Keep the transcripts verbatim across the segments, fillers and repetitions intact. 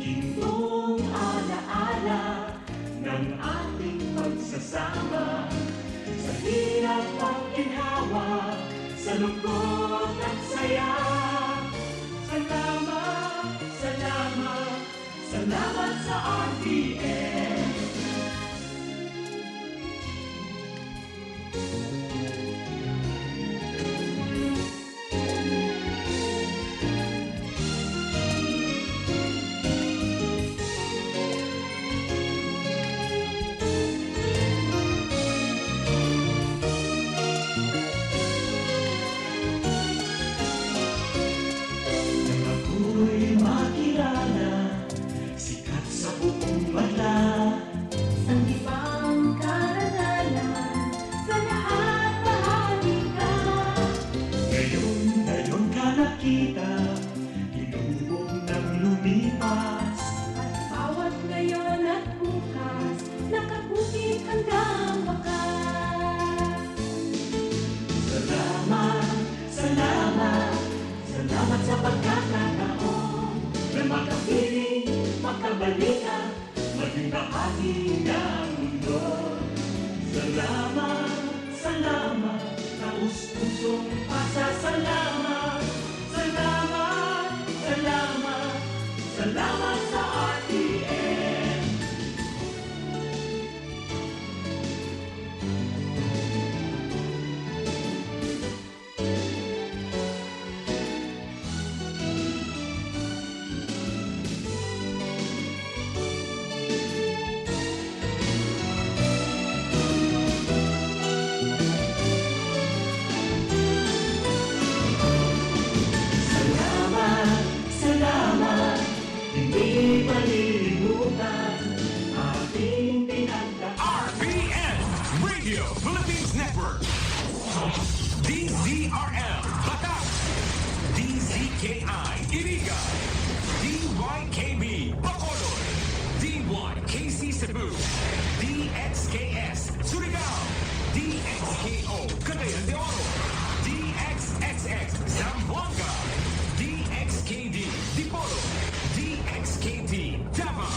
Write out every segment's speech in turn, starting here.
Gintong alaala ng ating pagsasama, sa hirap at ginhawa, sa lungkot at saya. Salamat, salamat, salamat sa R T N. Nang ako'y makilala, sikat sa buong banla. Sanggipang karangalan, sa lahat bahagi ka. Ngayon, ngayon ka nakita, inubong nang lumipas. At bawat ngayon at bukas, nakabukid hanggang wakas. Salamat, salamat, salamat sa pagkakataon na makapiling, makabalikan, maging bahagi ng mundo. Salamat, salamat, taos-pusong pasasalamat. Salamat, salamat, salamat sa R T N. Salamat, salamat, hindi malilimutan ating pinagdaan. R P N, Radio Philippines Network. D Z R L, Batac. D Z K I, Iriga. D Y K B, Bacolod. D Y K C Cebu. D X K S, Surigao. D X K O, Cagayan de Oro. D X X X, Zamboanga. D X K D, Dipolog. D X K T, Davao.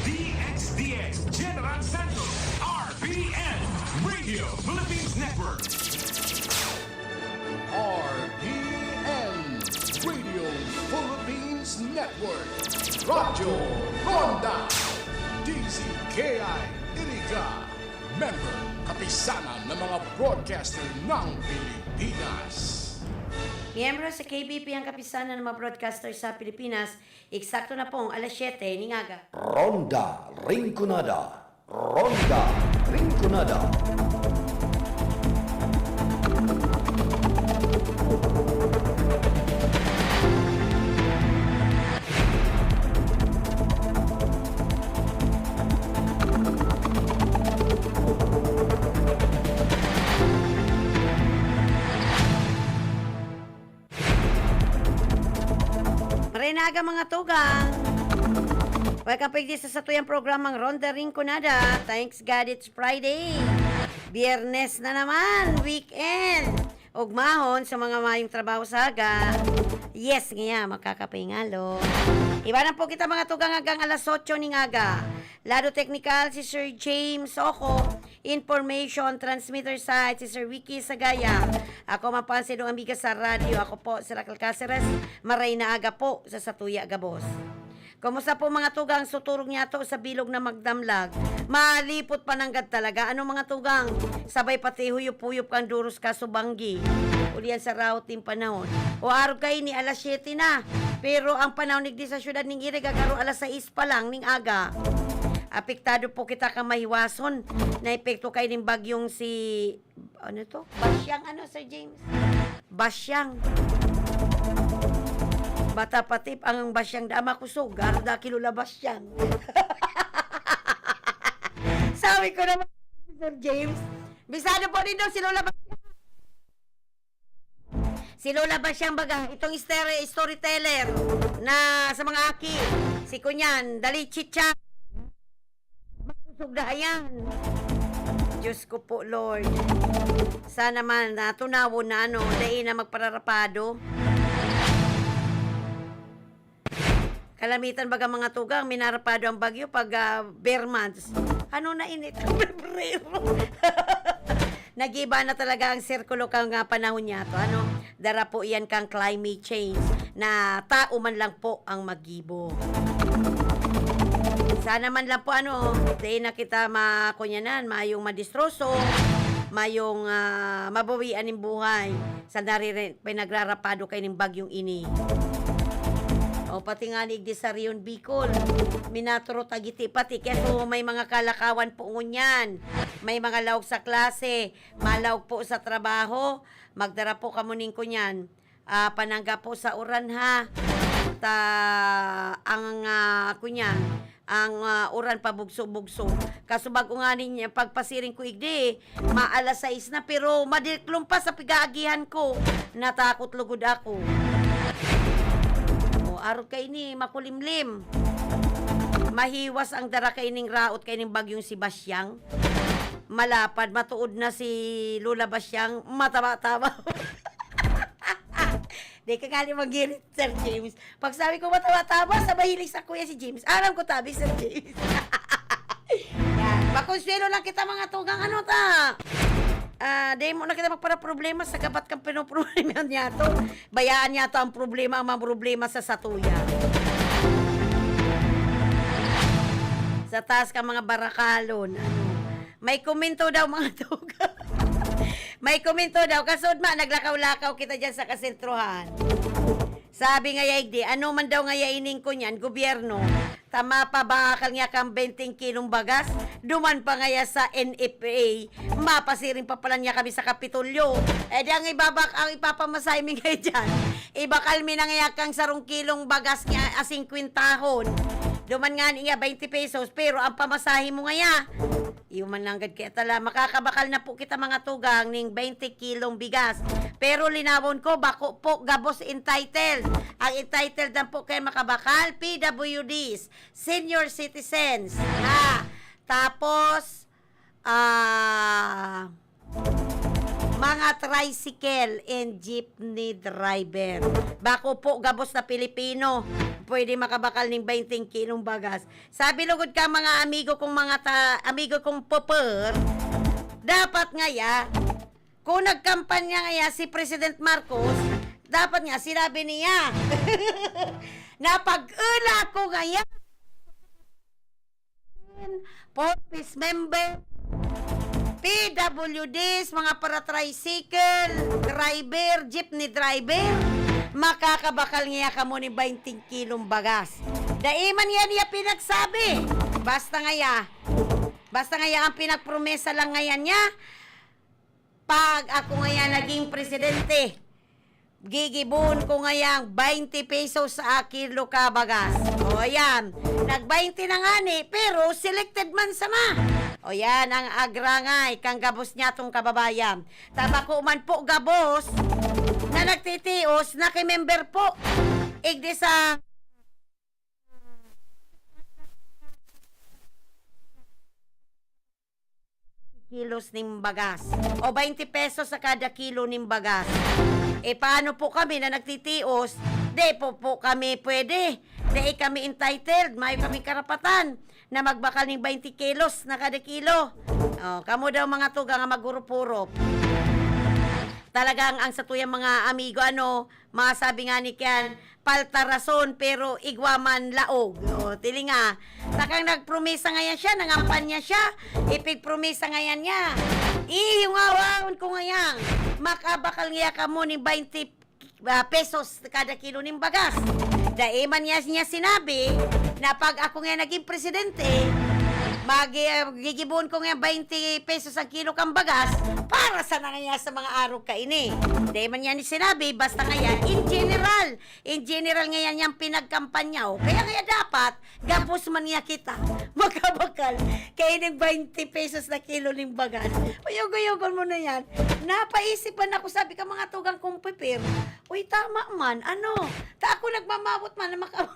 D X D X, General Santos. R P N, Radio Philippines Network. R P N, Radio Philippines Network. Radyo Ronda, D Z K I Iriga. Member, Kapisanan ng mga Broadcaster ng Pilipinas. Miyembro sa K B P ang Kapisanan ng mga Broadcaster sa Pilipinas. Eksakto na pong alas siyete ning aga. Ronda Rinconada. Ronda Rinconada. Maray na aga, mga tugang. Welcome po digdi sa satuyang programang Ronda Rinconada. Thanks God it's Friday. Biyernes na naman, weekend. Ugmahon sa mga mayong trabaho sa aga. Yes, ngaya, makakapay ngalo. Iwanan po kita, mga tugang, hanggang alas otso ning aga. Lado teknikal, si Sir James Oco. Information transmitter side, si Sir Ricky Sagaya. Ako man po ang sidong amiga sa radyo. Ako po, si Raquel Caceres. Maray na aga po sa satuya gabos. Kumusta po, mga tugang? Suturog niya to sa bilog na magdamlag. Malipot pa nanggad talaga. Ano, mga tugang? Sabay pati huyop-huyop kang duros ka subanggi. Ulian sa raot ning panahon. O arog kaini, alas siyete na. Pero ang panahon digdi sa syudad ning Iriga, garo alas sais pa lang ning aga. Apektado po kita kan mahiwason. Naepekto kaini ning bagyong si, ano to? Basyang ano, Sir James? Basyang. Bata pati ang basyang da makusog. Garo da ki Lola Basyang. Sabi ko naman, Sir James, bisado po din daw si Lola Basyang. Si Lola Basyang baga, itong story-, storyteller na sa mga aki. Si Kunyan, dali chicha. Makusog na yan. Diyos ko po, Lord. Sana man, natunawon na ano, dai na magpararapado. Kalamitan baga mga tugang, minarapado ang bagyo pag, ah, bare months. Ano na init ang Pebrero? Nag-iba na talaga ang sirkulo kan, ah, panahon niyato, ano? Dara po iyan kan climate change na tao man lang po ang maggibo. Sana man lang po, ano, dai na kita ma-, kunyanan, mayong madistroso, mayong, ah, mabawian nin buhay sa nariri-, pinagrarapado kaining bagyong ini. O, pati ngani igdi sa Rion Bicol, minaturot agiti pati, kaya po may mga kalakawan po ngunyan. May mga laog sa klase, malaog po sa trabaho, magdara po kamo nin kunyan, ah, panangga po sa uran, ha. Ta, ang, ah, kunyan, ang, ah, uran pabugso-bugso. Kasubag ko ngani niya, pagpasiring ko igdi, ma-alas sais na, pero madiklom pa sa pigaagihan ko. Natakot lugod ako. O, arog kaini, makulimlim. Mahiwas ang dara kaining raot kaining bagyong Sebastian. Malapad, matuod na si Lola Bastiang, mataba-taba. Di ka gali mag-irit, Sir James. Pag sabi ko mataba-taba, sabay hiling sa kuya si James. Aram ko tabi, Sir James. Yan. Pakonsuelo lang kita, mga tugang. Ano ta? Ah, di mo na kita magparaproblema sa gabat kang pinoproblema niyato. Bayaan niyato ang problema, ang mga problema sa satuya. Sa taas ka mga barakalon. Ano? May komento daw, mga tugang. May komento daw. Kasod ma, naglakaw-lakaw kita dyan sa kasentrohan. Sabi nga ya igdi, ano man daw nga ya ining kunyan, gobyerno, ta mapabakal niya kang benteng kilong bagas, duman pa nga ya sa N F A, mapasiring pa pala niya kami sa Kapitolyo. Eh, di ang ibabak-, ang ipapamasahe mi ngayon dyan, ibakal mi na nga ya kang sarong kilong bagas niya a singkwentahon. Duman nga niya, baynte pesos, pero ang pamasahe mo nga ya, iyo man lang gad kaya tala, makakabakal na po kita, mga tugang, ning baynte kilong bigas. Pero linawon ko, bako po gabos entitled. Ang entitled lang po kay makabakal, P W Ds, senior citizens. Ha? Tapos, ah, mga tricycle and jeepney driver. Bako po gabos na Pilipino pwede makabakal ning baynte kilong bagas. Sabi lugod ka, mga amigo kong mga ta-, amigo kong popper, dapat ngaya, kung nagkampanya ngaya si President Marcos, dapat nga sinabi niya na pag-ula ko ngaya, four Ps member, P W Ds, mga para-tricycle driver, jeepney driver, makakabakal ngaya kamo nin baynte kilong bagas. Dai man yan niya pinagsabi. Basta ngaya, basta ngaya ang pinagpromesa lang ngayan niya, pag ako ngaya naging presidente, gigibohon ko ngayang baynte pesos sa kilo ka bagas. O, yan. Nag-baynte na ngani, pero selected man sana. O, yan ang agrangay kang gabos niyatong kababayan. Ta bako man po gabos na nagtitios, nakimember po. Igdi sa kilos nin bagas o baynte pesos sa kada kilo nin bagas. E, paano po kami na nagtitios? Di po, po kami pwede. Dai kami entitled. Mayo kami karapatan na magbakal nin baynte kilos na kada kilo. O, kamo daw, mga tugang, nga maghurup-hurup. Talagang ang satuyang mga amigo, ano, masabi nga ni Kian, palta rason, pero igwa man laog. O, tilinga. Takang nagpromesa ngayan siya, nangampanya siya, ipigpromesa ngayan niya. Ihiyungawahon ko ngayan, makabakal ngaya kamo nin baynte, ah, pesos kada kilo nin bagas. Dai man niya, niya sinabi na pag ako nga naging presidente, mag-, ah, gigibohon ko nga baynte pesos ang kilo kang bagas para sana ngaya sa mga arog kaini. Dai man niya ni sinabi, basta ngaya, in general, in general ngaya niyang pinagkampanya, o. Kaya ngaya dapat, gabos man ngaya kita, makabakal kaining baynte pesos na kilo ning bagas. Payugo-yugon mo na yan. Napaisip man ako, sabi ka, mga tugang kong pipir, uy, tama man, ano, ta ako nagmamawot man na maka-,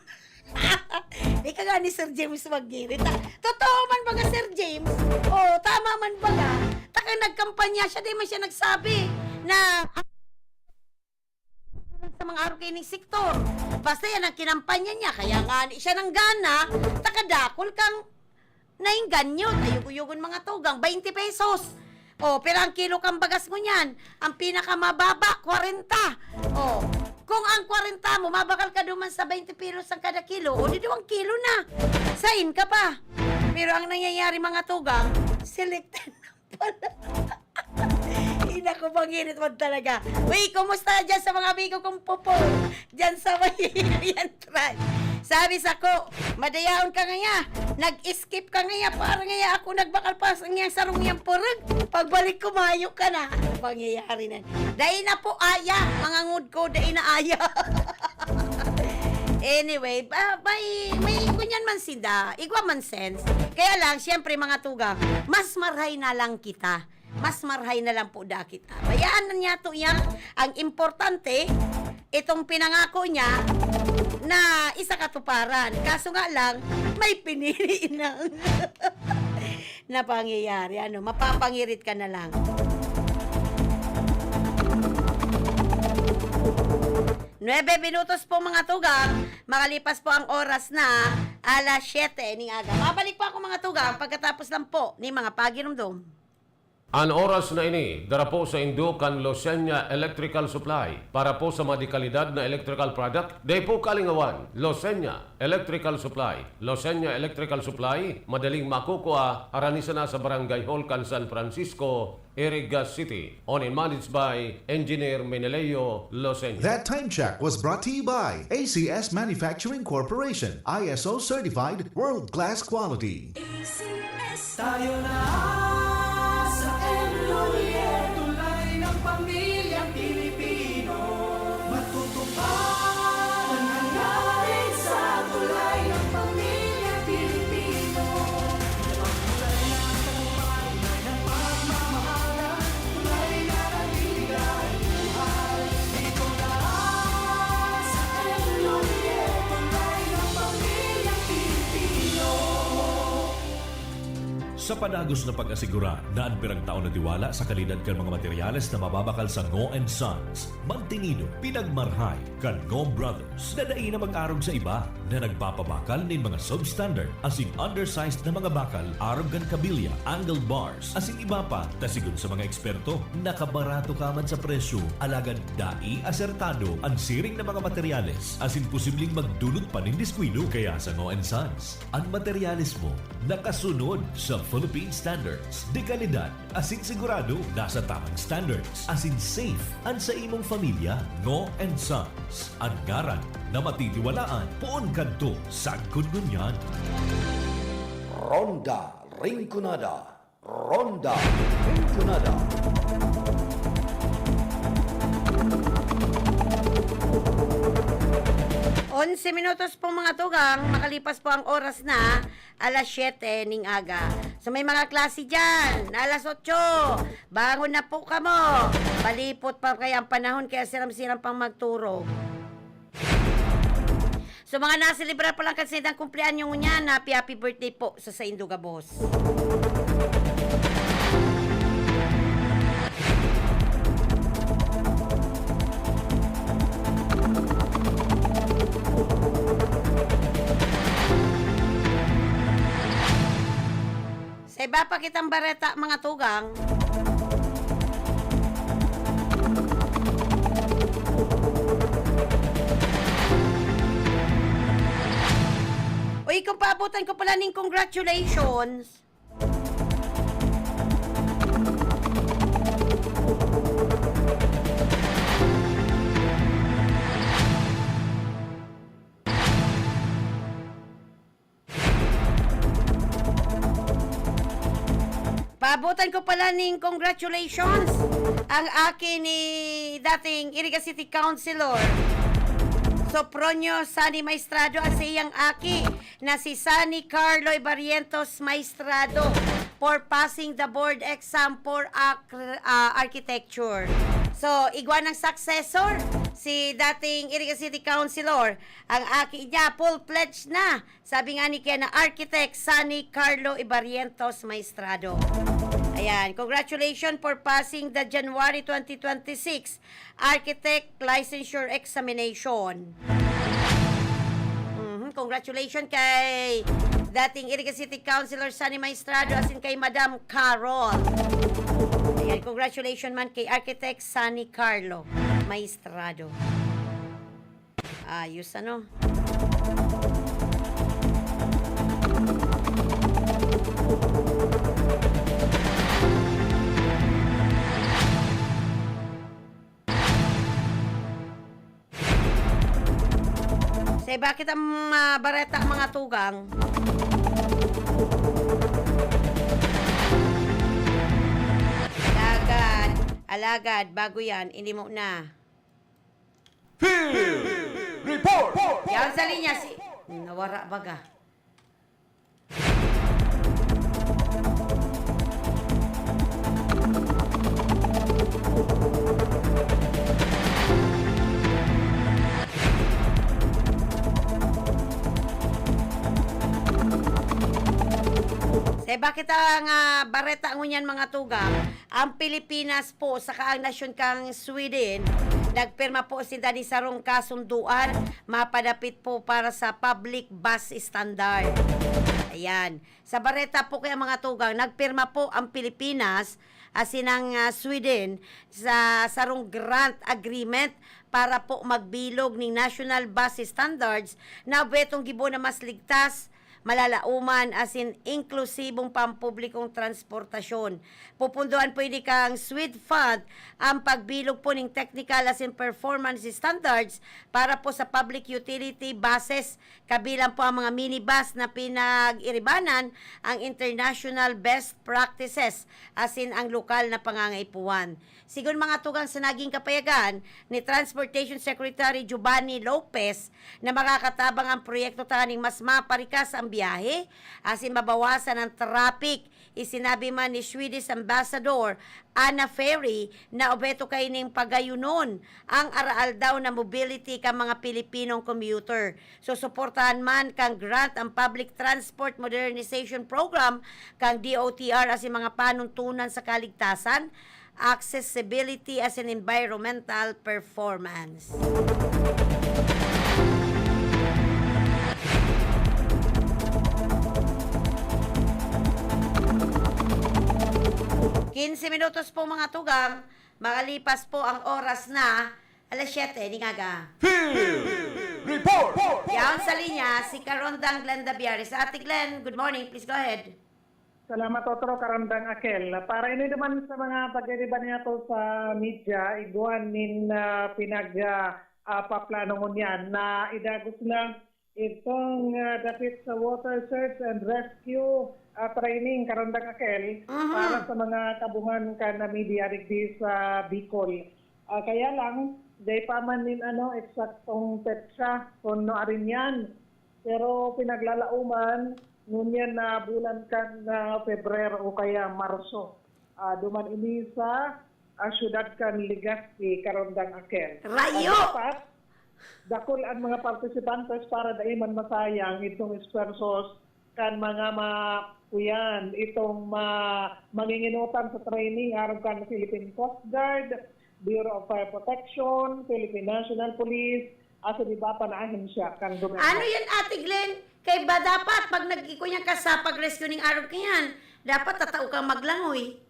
Ika nga ni Sir James mag-irit, ah. Totoo man baga, Sir James? O, tama man baga? Takang nagkampanya siya, di man siya nagsabi na sa ang araw kaining sektor. Basta yan ang kinampanya niya. Kaya nga, siya nang gana, takadakol kang nainganyo. Tayog-uyogon mga tugang, twenty pesos. O, pero ang kilo kang bagas mo niyan, ang pinakamababa, kwarenta. O, kung ang kwarenta mo, mabakal ka duman sa twenty pesos ang kada kilo, o di duwang kilo na. Sain ka pa. Pero ang nangyayari, mga tugang, selected na pala. Ina ko, pangirit man talaga. Uy, kumusta dyan sa mga amigo kong pupo? Dyan sa may Oriental. Sabi sa ko, madayaon ka ngaya. Nag-skip ka ngaya. Para ngaya ako nagbakal pa sa ngayang sarong yang purog. Pagbalik ko, mayo ka na. Ano pangyayari na? Dai na po aya. Mga ngod ko, dai na aya. Anyway, ba, may, may kunyan man sinda. Igwa man sense. Kaya lang, siyempre, mga tugang, mas marhay na lang kita. Mas marhay na lang po da kita. Bayaan na niya to yan. Ang importante, itong pinangako niya na isa katuparan. Kaso nga lang, may pinili nang na pangyayari. Ano, mapapangirit ka na lang. Nuebe minutos po, mga tugang, makalipas po ang oras na alas siyete ning aga. Mabalik po ako, mga tugang, pagkatapos lang po ni mga pagirumdom. An oras na ini, dara po saindo kan Losenya Electrical Supply. Para po sa mga dekalidad na electrical product, dai po kalingawan, Losenya Electrical Supply. Losenya Electrical Supply, madaling makukua, harani sana sa Barangay Hall kan San Francisco, Iriga City. Owned and managed by Engineer Meneleo Losenya. That time check was brought to you by A C S Manufacturing Corporation, I S O certified, world-class quality. Tayo na sa M Lhuillier, tulay ng pamilyang Pilipino. Matutupad ang hangarin sa tulay ng pamilyang Pilipino. Tulay ng tagumpay, tulay ng pagmamahal, tulay na nagbibigay buhay. Dito na sa M Lhuillier, tulay ng pamilyang Pilipino. Sa padagos na pag-asigurar na an pirang taon na tiwala sa kalidad kan mga materyales na mababakal sa Ngo and Sons, mantinido, pinagmarhay kan Ngo Brothers na dai na mag-arog sa iba na nagpapabakal nin mga substandard asin undersized na mga bakal arog kan kabilya, angle bars, asin iba pa ta sigon sa mga eksperto, nakabarato ka man sa presyo, alagad dai asertado an siring na mga materyales asin posibleng magdunot pa nin diskuido. Kaya sa Ngo and Sons, an materyales mo nakasunod sa Philippine standards, de kalidad asin sigurado nasa tamang standards, asin safe an sa imong pamilya. Ngo and Sons, an ngaran na matitiwalaan poon kadto sagkod ngunyan. Ronda Rinconada. Ronda Rinconada. Onse minutos po, mga tugang, makalipas po ang oras na alas siyete ning aga. So, may mga klase dyan, alas otso, bangon na po kamo. Palipot pa kaya ang panahon, kaya siram-siram pang magturog. So, mga naselebrar pa lang kan saindang kumpleanyo ngunyan, happy, happy birthday po sa saindo gabos. Sa iba pa kitang bareta, mga tugang. Uy, kung paabutan ko pala ning congratulations. Paabutan ko pala ning congratulations ang aki ni dating Iriga City Councilor Sopronio Sani Maestrado at sa iyang aki na si Sani Carlo Barrientos Maestrado for passing the board exam for ac-, ah, architecture. So, igwa ng successor, si dating Iriga City Councilor, ang aki niya, full-fledged na. Sabi nga ni Ken na Architect Sani Carlo Ibarrientos Maestrado. Ayan, congratulations for passing the January twenty twenty-six Architect Licensure Examination. Mhm, congratulations kay dating Iriga City Councilor Sunny Maestrado asin kay Madam Carol. Ayan, congratulations man kay Architect Sunny Carlo Maestrado. Ayos, ano? Sa iba kitang, ah, bareta, mga tugang. Alagad, alagad, bago yan, inimo na. Field Report! Yan sa linya, si... Nawara baga. Sa iba kita nga bareta ngunyan, mga tugang, ang Pilipinas po saka ang nasyon kang Sweden nagpirma po sinda ni sarong kasunduan mapadapit po para sa public bus standard. Ayan. Sa bareta po kaya, mga tugang, nagpirma po ang Pilipinas asin ang, ah, Sweden sa sarong grant agreement para po magbilog ning national bus standards na objetong gibo na mas ligtas, malalaoman asin inklusibong pampublikong transportasyon. Pupundoan po ini kan Swedfund ang pagbilog po ning technical asin performance standards para po sa public utility buses, kabilang po ang mga minibus na pinag-iribanan ang international best practices asin ang lokal na pangangaipuhan. Sigon mga tugang sa naging kapayagan ni Transportation Secretary Giovanni Lopez na makakatabang ang proyekto tanganing mas maparikas ang biyahe asin mabawasan ang traffic. Isinabi man ni Swedish Ambassador Anna Ferry na objeto kaining pagayunon ang araal daw na mobility kan mga Pilipinong commuter. Susuportahan man kan grant ang Public Transport Modernization Program kan D O T R asin mga panuntunan sa kaligtasan, accessibility asin environmental performance. Quince minutos po, mga tugang, makalipas po ang oras na alas siyete ning aga. Field Report! Yaon sa linya si Karondang Glenda Biares. Ate Glenn, good morning. Please go ahead. Salamat, Otro, Karondang Akel. Para ini naman sa mga pag-iriba niyato sa media, igwa nin, ah, pinag, ah, ah, paplano ngunyan na idagos na itong, ah, dapit sa water search and rescue, ah, training, Karondang Akel, Aha. para sa mga kabuhan kan na media digdi sa Bicol. Ah, kaya lang, dai pa man nin, ano, eksaktong petsa kung no arin yan. Pero pinaglalaoman, ngunyan na bulan kan, ah, Pebrero o kaya Marso. Ah, duman ini sa, ah, siyudad kan Legazpi, Karondang Akel. Rayo! At dapat, dakul an mga partisipantes para dai man masayang itong esfuerzos kan mga ma-, kuyan, itong ma-, manginginotan sa training arog kan Philippine Coast Guard, Bureau of Fire Protection, Philippine National Police, asin iba pa na ahensya kan gobyerno. Ano yan, Ate Glenn? Kay ba dapat pag nag-, kuyan ka sa pag-rescue ning arog kayan, dapat tatao kang maglangoy?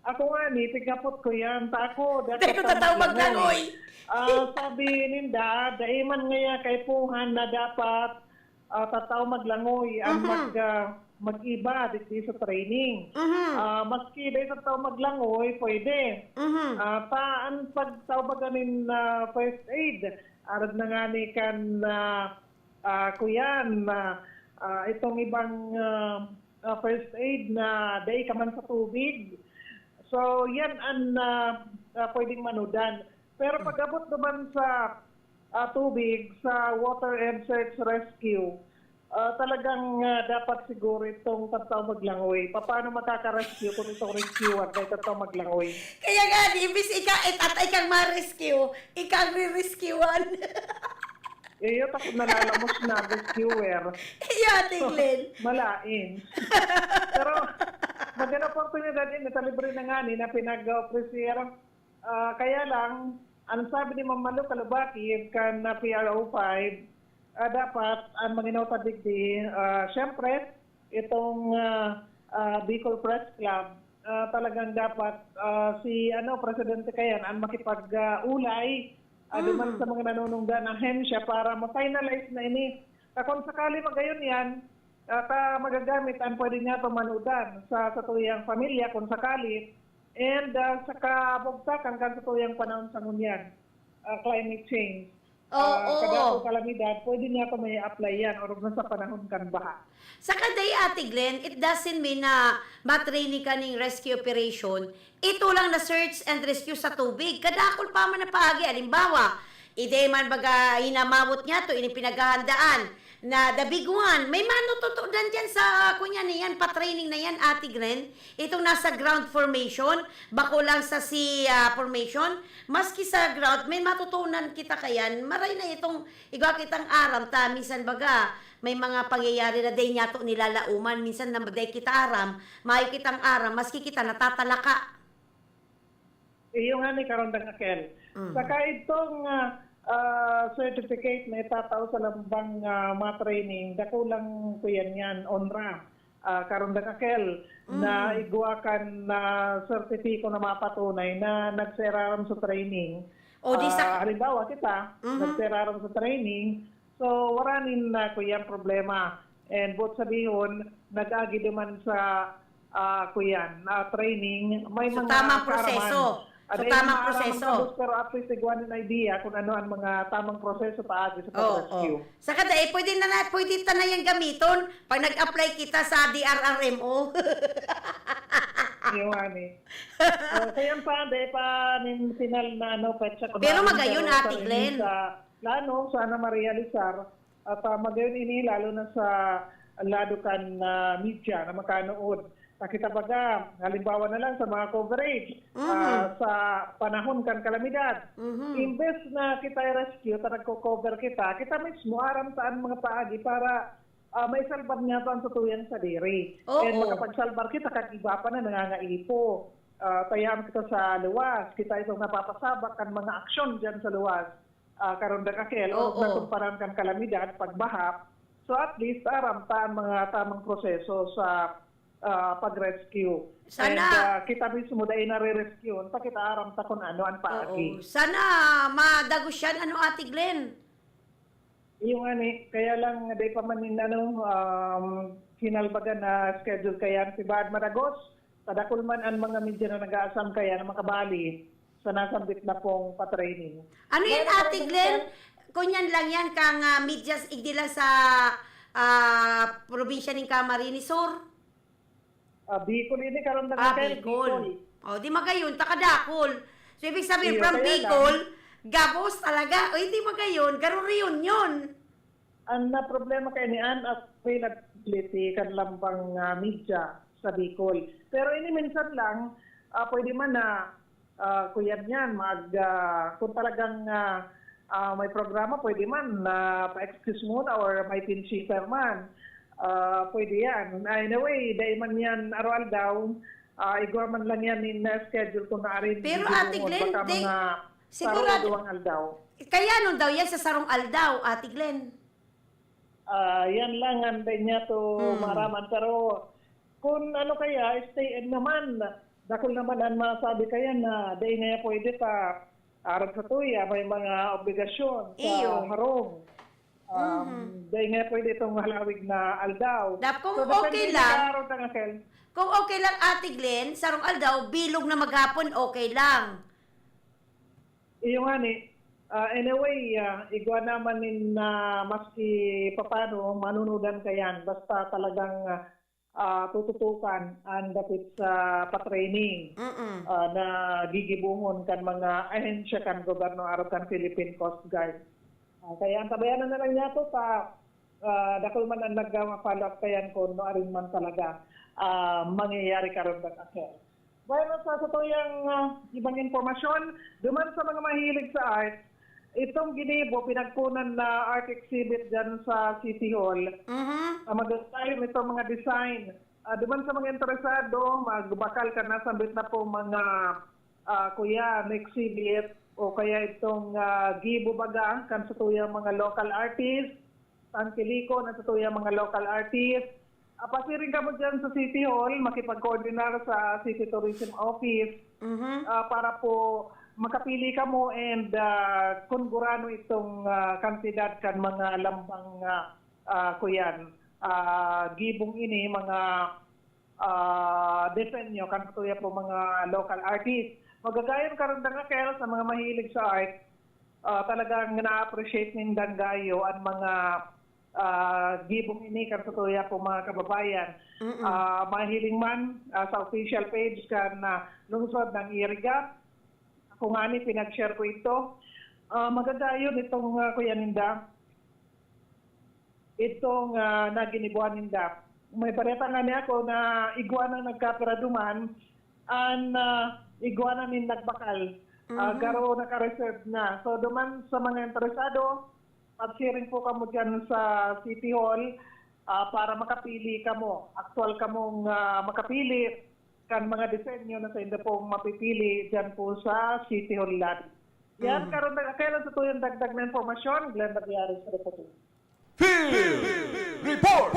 Ako nga ni, tigapot ko yan. Ta ako, dapat Dahil tatao tatao maglangoy. maglangoy. Ah, sabi ninda, dai man ngaya kaipuhan na dapat, ah, tatao maglangoy ang Mhm. mag, ah, mag-iba digdi sa training. Mhm. Ah, maski dai tatao maglangoy, pwede. Mhm. Ah, ta, an pagtao baga nin, ah, first aid, arog na ngani kan, ah, ah, kuyan, ah, ah, itong ibang, ah, ah, first aid na dai ka man sa tubig. So, yan an, ah, ah, pwedeng manodan. Pero pag-abot naman sa, ah, tubig, sa water and search rescue, ah, talagang, ah, dapat siguro itong tatao maglangoy. Paano makaka-rescue kung itong rescuer dai tatao maglangoy? Kaya nga, di, imbis ika-, itatay kang ma-rescue, ika ang re-rescuean. Eh, yun, takot nalalamos na, rescuer. Iyo, Ate Glenn. Malain. Pero, mas Kan oportunidad ini, ta libre na ngani na pinag-ofrecer. Ah, kaya lang, ang sabi ni Ma'am Malu Kalubaki kan, ah, P R O five, ah, dapat ang manginota digdi, ah, siyempre, itong, ah, ah, Bicol Press Club, ah, talagang dapat, ah, si, ano, Presidente Kayan ang makipag-, ah, ulay, ah, duman Mm. sa mga nanunungdan ahensya para ma-finalize na ini. Ah, kung sakali magayon yan, at, ah, magagamit ang pwede niya pamanudan sa satuyang pamilya kung sakali, and, ah, sa kabugtakan kan satuyang panahon sa ngunyan, ah, climate change. Ah, Oo. kadako kalamidad, pwede niya pa may apply yan, orog na sa panahon kan baha. Saka day, Ate Glenn, it doesn't mean na matraining ka ning rescue operation, ito lang na search and rescue sa tubig. Kadakul pa man na paagi. Halimbawa, ide man baga hinamawot niya to, ini pinaghahandaan na the big one. May matututunan diyan sa, ah, kunya na yan, pa-training na yan, Ate Glenn. Itong nasa ground formation, bako lang sa sea, ah, formation, maski sa ground, may matutunan kita kayan. Maray na itong igwa kitang aram ta, minsan baga, may mga pangyayari na day niya to nilalauman. Minsan na day kita aram, mayo kitang aram, maski kita natatalaka. Iyo nga ni Karondang Akel. Mm. Saka itong, ah, ah, certificate na itatao sa lambang, ah, mga training, dakulang kuyan yan, onra. Ah, Karondang Akel, na Mm. igwa kan na sertipiko na mapatunay na nagseraram sa training. O, di sa Ah, halimbawa, kita, Mhm. nagseraram sa training, so, wala nin, ah, kuyang problema. And both sabihon, nag-agi duman sa, ah, kuyan, ah, training, may So, mga tamang kaaraman. proseso. So, Ada yung tamang mga araman proseso. kabus, pero at least, igwa nin idea kung ano ang mga tamang proseso paagi sa Oo, pag-rescue. oo. Saka dai, pwede na, na, pwede ta na yan gamiton pag nag-apply kita sa D R R M O. Iyo nga ni. So, kaya pa, dai pa nin final na ano, petsa ko Pero na magayon, pero Ate sa Glenn. sa plano, sana ma-realizar. At, ah, magayon ini, lalo na sa lado kan, ah, media na makanood. Nakita baga, halimbawa na lang sa mga coverage, Mhm. ah, sa panahon kan kalamidad. Mhm. Imbes na kita i-rescue, ta nagko-cover kita, kita mismo aram saan mga paagi para, ah, maisalbar niya to ang satuyang sadiri. Oo. And makapagsalbar kita kan iba pa na nangangaipo. Ah, tayaan kita sa luwas, kita itong napapasabak kan mga aksyon diyan sa luwas. Ah, Karondang Akel, Oo. orog na sumparan kan kalamidad, pagbaha. So, at least, aram ta ang mga tamang proseso sa, ah, pag-rescue. Sana And, ah, kita mismo dai nare-rescue, ta kita aram ta kung ano ang paagi. Oo. Sana madagos yan, ano, Ate Glenn? Iyo nga ni, kaya lang, dai pa man nin, ano, um, hinalbagan na schedule kaya si Bahad Madagos. Padakul man ang mga media na nag-aasam kaya na makabali sa nasambit na pong pa-training. Ano yan, Meron Ate pa rin Glenn? Kunyan lang yan, kang, ah, media s-, igdi lang sa, ah, probinsya ning Camarines Sur? Ah, Bicol ini, karon na Ah, Bicol. Bicol. Oh, di magayon, takadakol. So, ibig sabihin, Iyo, from kaya lang. Bicol, gabos talaga. O, hindi magayon, garo reunion. Ang na problema kay ni Ann, availability kan lambang, ah, media sa Bicol. Pero ini minsan lang, ah, pwede man na, ah, kuyan yan, mag, ah, kung talagang, ah, ah, may programa, pwede man na pa-excuse muna or may pinchiper man. Ah, pwede yan. Anyway, dai man yan araw-aldaw. Ah, igwa man lang yan in, ah, schedule kung naarin Pero, Ate Glenn, baka di, mga sigurado, sarong duwang aldaw. Kaya anong daw yan sa sarong aldaw, Ate Glenn? Ah, yan lang ang dai niya to Hmm. maraman. Pero kung ano kaya, stay in naman. Dakul naman ang masabi kaya na dai niya pwede sa arog sa tuya, may mga obligasyon sa Iyo. harong. Um, Mhm. dai niya pwede itong halawig na aldaw. Dap-, kung So, depende okay na lang, sa araw na, Kel. kung okay lang, Ate Glenn, sarong aldaw, bilog na maghapon, okay lang. Iyo nga ni. Ah, anyway, ah, igwa naman nin, ah, maski papano, manunudan ka yan. Basta talagang, ah, ah, tututukan ang dapit sa pa-training, Mm-mm. ah, na gigibohon kan mga ahensya kan gobyerno arog kan Philippine Coast Guard. Ah, kaya ang tabayanan na lang niya to sa ah, dakul man an nagma-follow up kayan kun nuarin man talaga, ah, mangyayari karon, Doc Aker. Bueno, sa satuyang, ah, ibang impormasyon, duman sa mga mahilig sa art, itong ginibo, pinagkunan na art exhibit diyan sa City Hall. Mhm. Ah, maganda yun, itong mga design. Ah, duman sa mga interesado, magbakal kan nasambit na po mga, ah, kuyan, exhibit o kaya itong, ah, gibo baga kan satuyang mga local artist, tangkilikon an satuyang mga local artist. Ah, pasiring kamo diyan sa City Hall, makipag-coordinar sa City Tourism Office, Mhm. ah, para po makapili kamo and, ah, kun gurano itong, ah, kantidad kan mga lambang, ah, ah, kuyan, ah, gibong ini, mga, ah, disenyo kan satuya po mga local artist. Magagayon karundang, Raquel, sa mga mahilig sa art, ah, talagang na-appreciate nindang gayo an mga, ah, gibong ini kan satuya po mga kababayan. Mm-mm. Ah, mahiling man, ah, sa official page kan, ah, lungsod ng Iriga, ako ngani pinag-share ko ito. Ah, magagayon itong, ah, kuya ninda. Itong, ah, naginibuan ninda. May bareta ngani ako na igwa nang nagkapira duman, an, ah, igwa na nin nagbakal. Ah, Mhm. Garo naka-reserve na. So, duman sa mga interesado, pagsiring po kamo diyan sa City Hall, ah, para makapili kamo. Aktual kamong, ah, makapili kan mga disenyo na saindo pong mapipili diyan po sa City Hall lobby. Yan, Mhm. karon na, kailan sa tuyang dagdag na impormasyon, Glenn Bagliares, reporter. Field Report!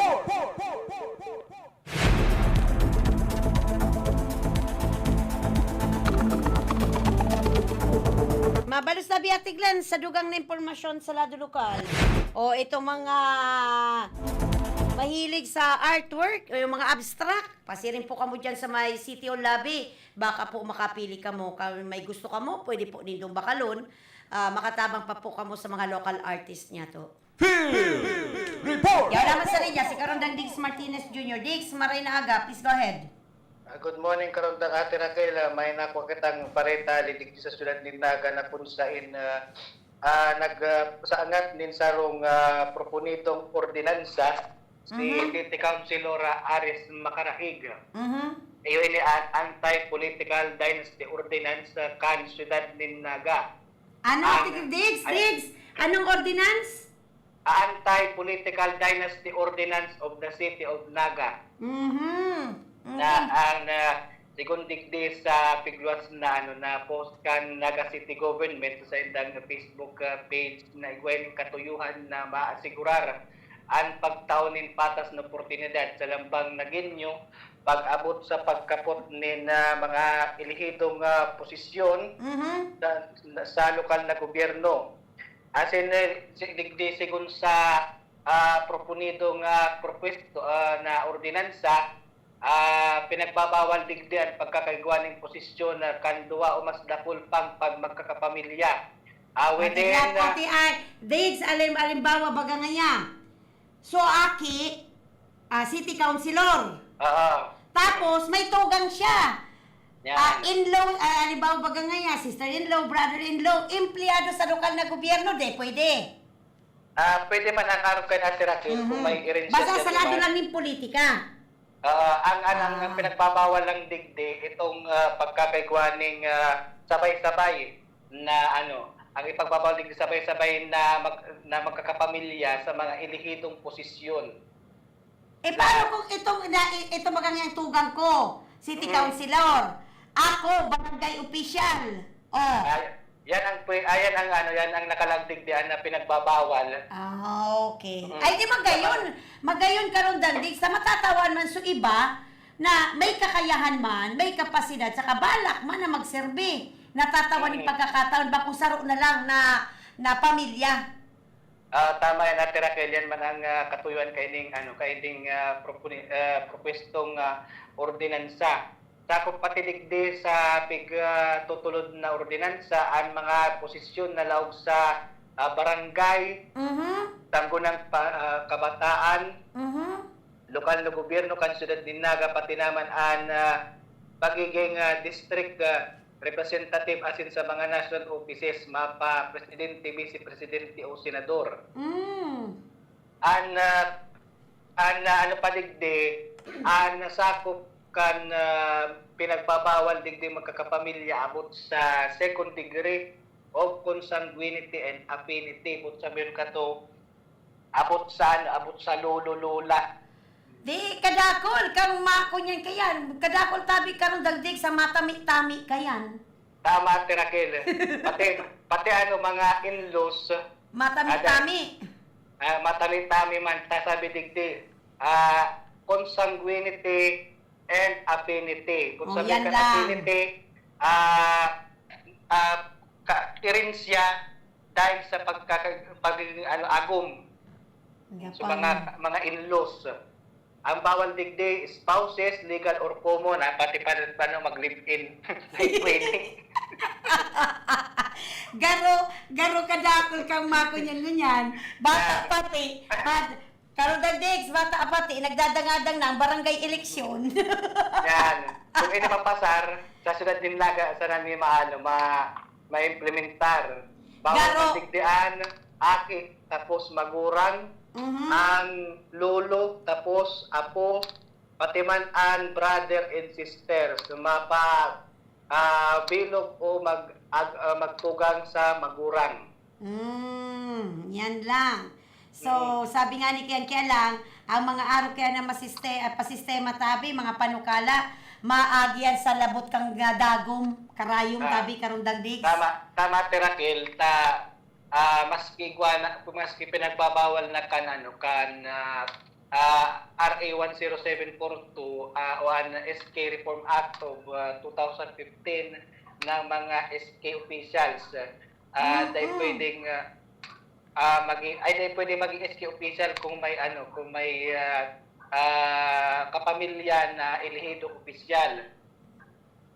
Mabalos na biya, Tiglan, sa dugang na impormasyon sa lado lokal. O itong mga mahilig sa artwork o yung mga abstract, pasiring po kamo dyan sa may City Hall Lobby. Baka po makapili kamo, ka-, may gusto kamo, pwede po nindong bakalon. Ah, makatabang pa po kamo sa mga local artist niya to. Field Report! Yaw naman sa linya, si Karondang Diggs Martinez Junior. Diggs, maray na aga. Please go ahead. Ah, good morning, Karondang Ate Raquel. Ah, may nakuha kitang bareta, digdi sa syudad nin Naga na kung sain, ah, ah, nag, ah, sa angat nin sarong, ah, proponidong ordinansa, si Mhm. City Councilor, ah, Aris Macarahig. Mhm. Iyo ini an anti-political dynasty ordinance, ah, kan syudad nin Naga. Ano, Ang Tigil Diggs? ay- Diggs, anong ordinance? Anti-political dynasty ordinance of the city of Naga. Mhm. Na Okay. ang, ah, segun digdi sa pigluwas na, ano, na post kan Naga City Government sa indang Facebook, ah, page na igwa nin katuyuhan na maasigurar an pagtao nin patas na oportunidad sa lambang Nagueño pag-abot sa pagkapot nin, ah, mga elehidong, ah, posisyon Mhm. sa, sa lokal na gobyerno. Asin, eh, si-, digdi segun sa, ah, proponidong, ah, propuesto, ah, na ordinansa, ah, pinagbabawal digdi an pagkakaigwa nin posisyon na kan duwa o mas dakul pang pag-, magkakapamilya. Ah, Pati within, nga, ah, pati ay, Diggs, alim-, alimbawa, baga ngaya. So, aki, ah, city councilor. Oo. Tapos, may tugang siya. Yan. Ah, in-law, ah, halimbawa, baga ngaya, sister-in-law, brother-in-law, empleyado sa lokal na gobyerno, di pwede. Ah, pwede man ang arog kan Ate Raquel kung Mhm. may arrangement Basta sa lado man. lang nin politika. Ah, ang, ang, ang, ang Ah. pinagbabawal lang digdi, itong, ah, pagkakaigwa ning, ah, sabay-sabay na ano, ang ipagbabawal digdi sabay-sabay na mag-, na magkakapamilya sa mga elehidong posisyon. Eh, paano Na kung itong, na, i-, itong magangyang tugang ko, city Mm. councilor, ako, barangay official? Oh. Ay, yan ang pwe-, ayan ang ano, yan ang nakalagdig diyan na pinagbabawal. Ah, okay. Mm. Ay, di magayon. Diba? Magayon, Karondang Diggs, sa matatawan man sa iba na may kakayahan man, may kapasidad, sa kabalak man na magserbi. Natatawan yung Mm. pagkakataon, bakong saro na lang na, na pamilya. Ah, tama yan, Ate Raquel. Yan man ang, ah, katuyuan kaining, ano, kaining, ah, proponi-, ah, propwestong, ah, ordinansa. Sakop pati digdi sa pig-, ah, tutulod na ordinansa, ang mga posisyon na laog sa, ah, barangay, Mhm. tanggunang pa-, ah, kabataan, Mhm. lokal na gobyerno kan siyudad nin Naga, pati naman an, ah, pagiging, ah, district, ah, representative asin sa mga national offices, mapa presidente, vice presidente o senador. Mm. An, ah, an, ah, ano pa digdi, an nasakop kan, ah, pinagbabawal digdi magkakapamilya abot sa second degree of consanguinity and affinity, abot sa meron kato, abot sa, ano, abot sa lolo, lola. Di, kadakol kang makunyan kayan. Kadakol tabi karong dagdig sa matami-tami kayan. Tama, Ate Raquel. Pati, pati ano, mga in-laws, Matami-tami. Ah, matami-tami man, ta sabi digdi, ah, consanguinity and affinity. Kung Oh, sabi yan ka lang. Affinity, ah, ah, ka, irensya dahil sa pagkaka, pagiging ano, agom Nga sa pang- mga, mga in-laws. Ang bawal digdi, spouses, legal or common, ha? Pati pa rin paano mag-live-in. Like pwede. Garo, garo kadakol kang makunyan-ngunyan. Bata pati, pad, karong dagdig, bata pati, nagdadangadang na ang barangay eleksyon. Yan. Kung ini mapasar, sa siyudad nin Naga, sana may maano, ma, ma-implementar. Bawal Garo. Patigdian, aki, tapos magurang, Mhm. ang lolo, tapos apo, pati man ang brother and sisters, mapa, ah, bilog o mag, ag, ah, magtugang sa magurang. Mm, yan lang. So, sabi nga ni Kian, kaya lang, ang mga arog kaya na masiste, ah, pasistema tabi, mga panukala, maagi yan sa labot kang nga dagom, karayom Ah. tabi, karong dagdig. Tama, tama, Ate Raquel, ta, ah, maski igwa na, maski pinagbabawal na kan, ano, kan, ah, ah, R A one zero seven four two, ah, o an S K Reform Act of, ah, two thousand fifteen ng mga S K officials, ah, Mm-mm. dahil pwedeng, ah, ah, maging, ay, dahil pwede maging S K official kung may, ano, kung may, ah, ah, kapamilya na elehidong opisyal.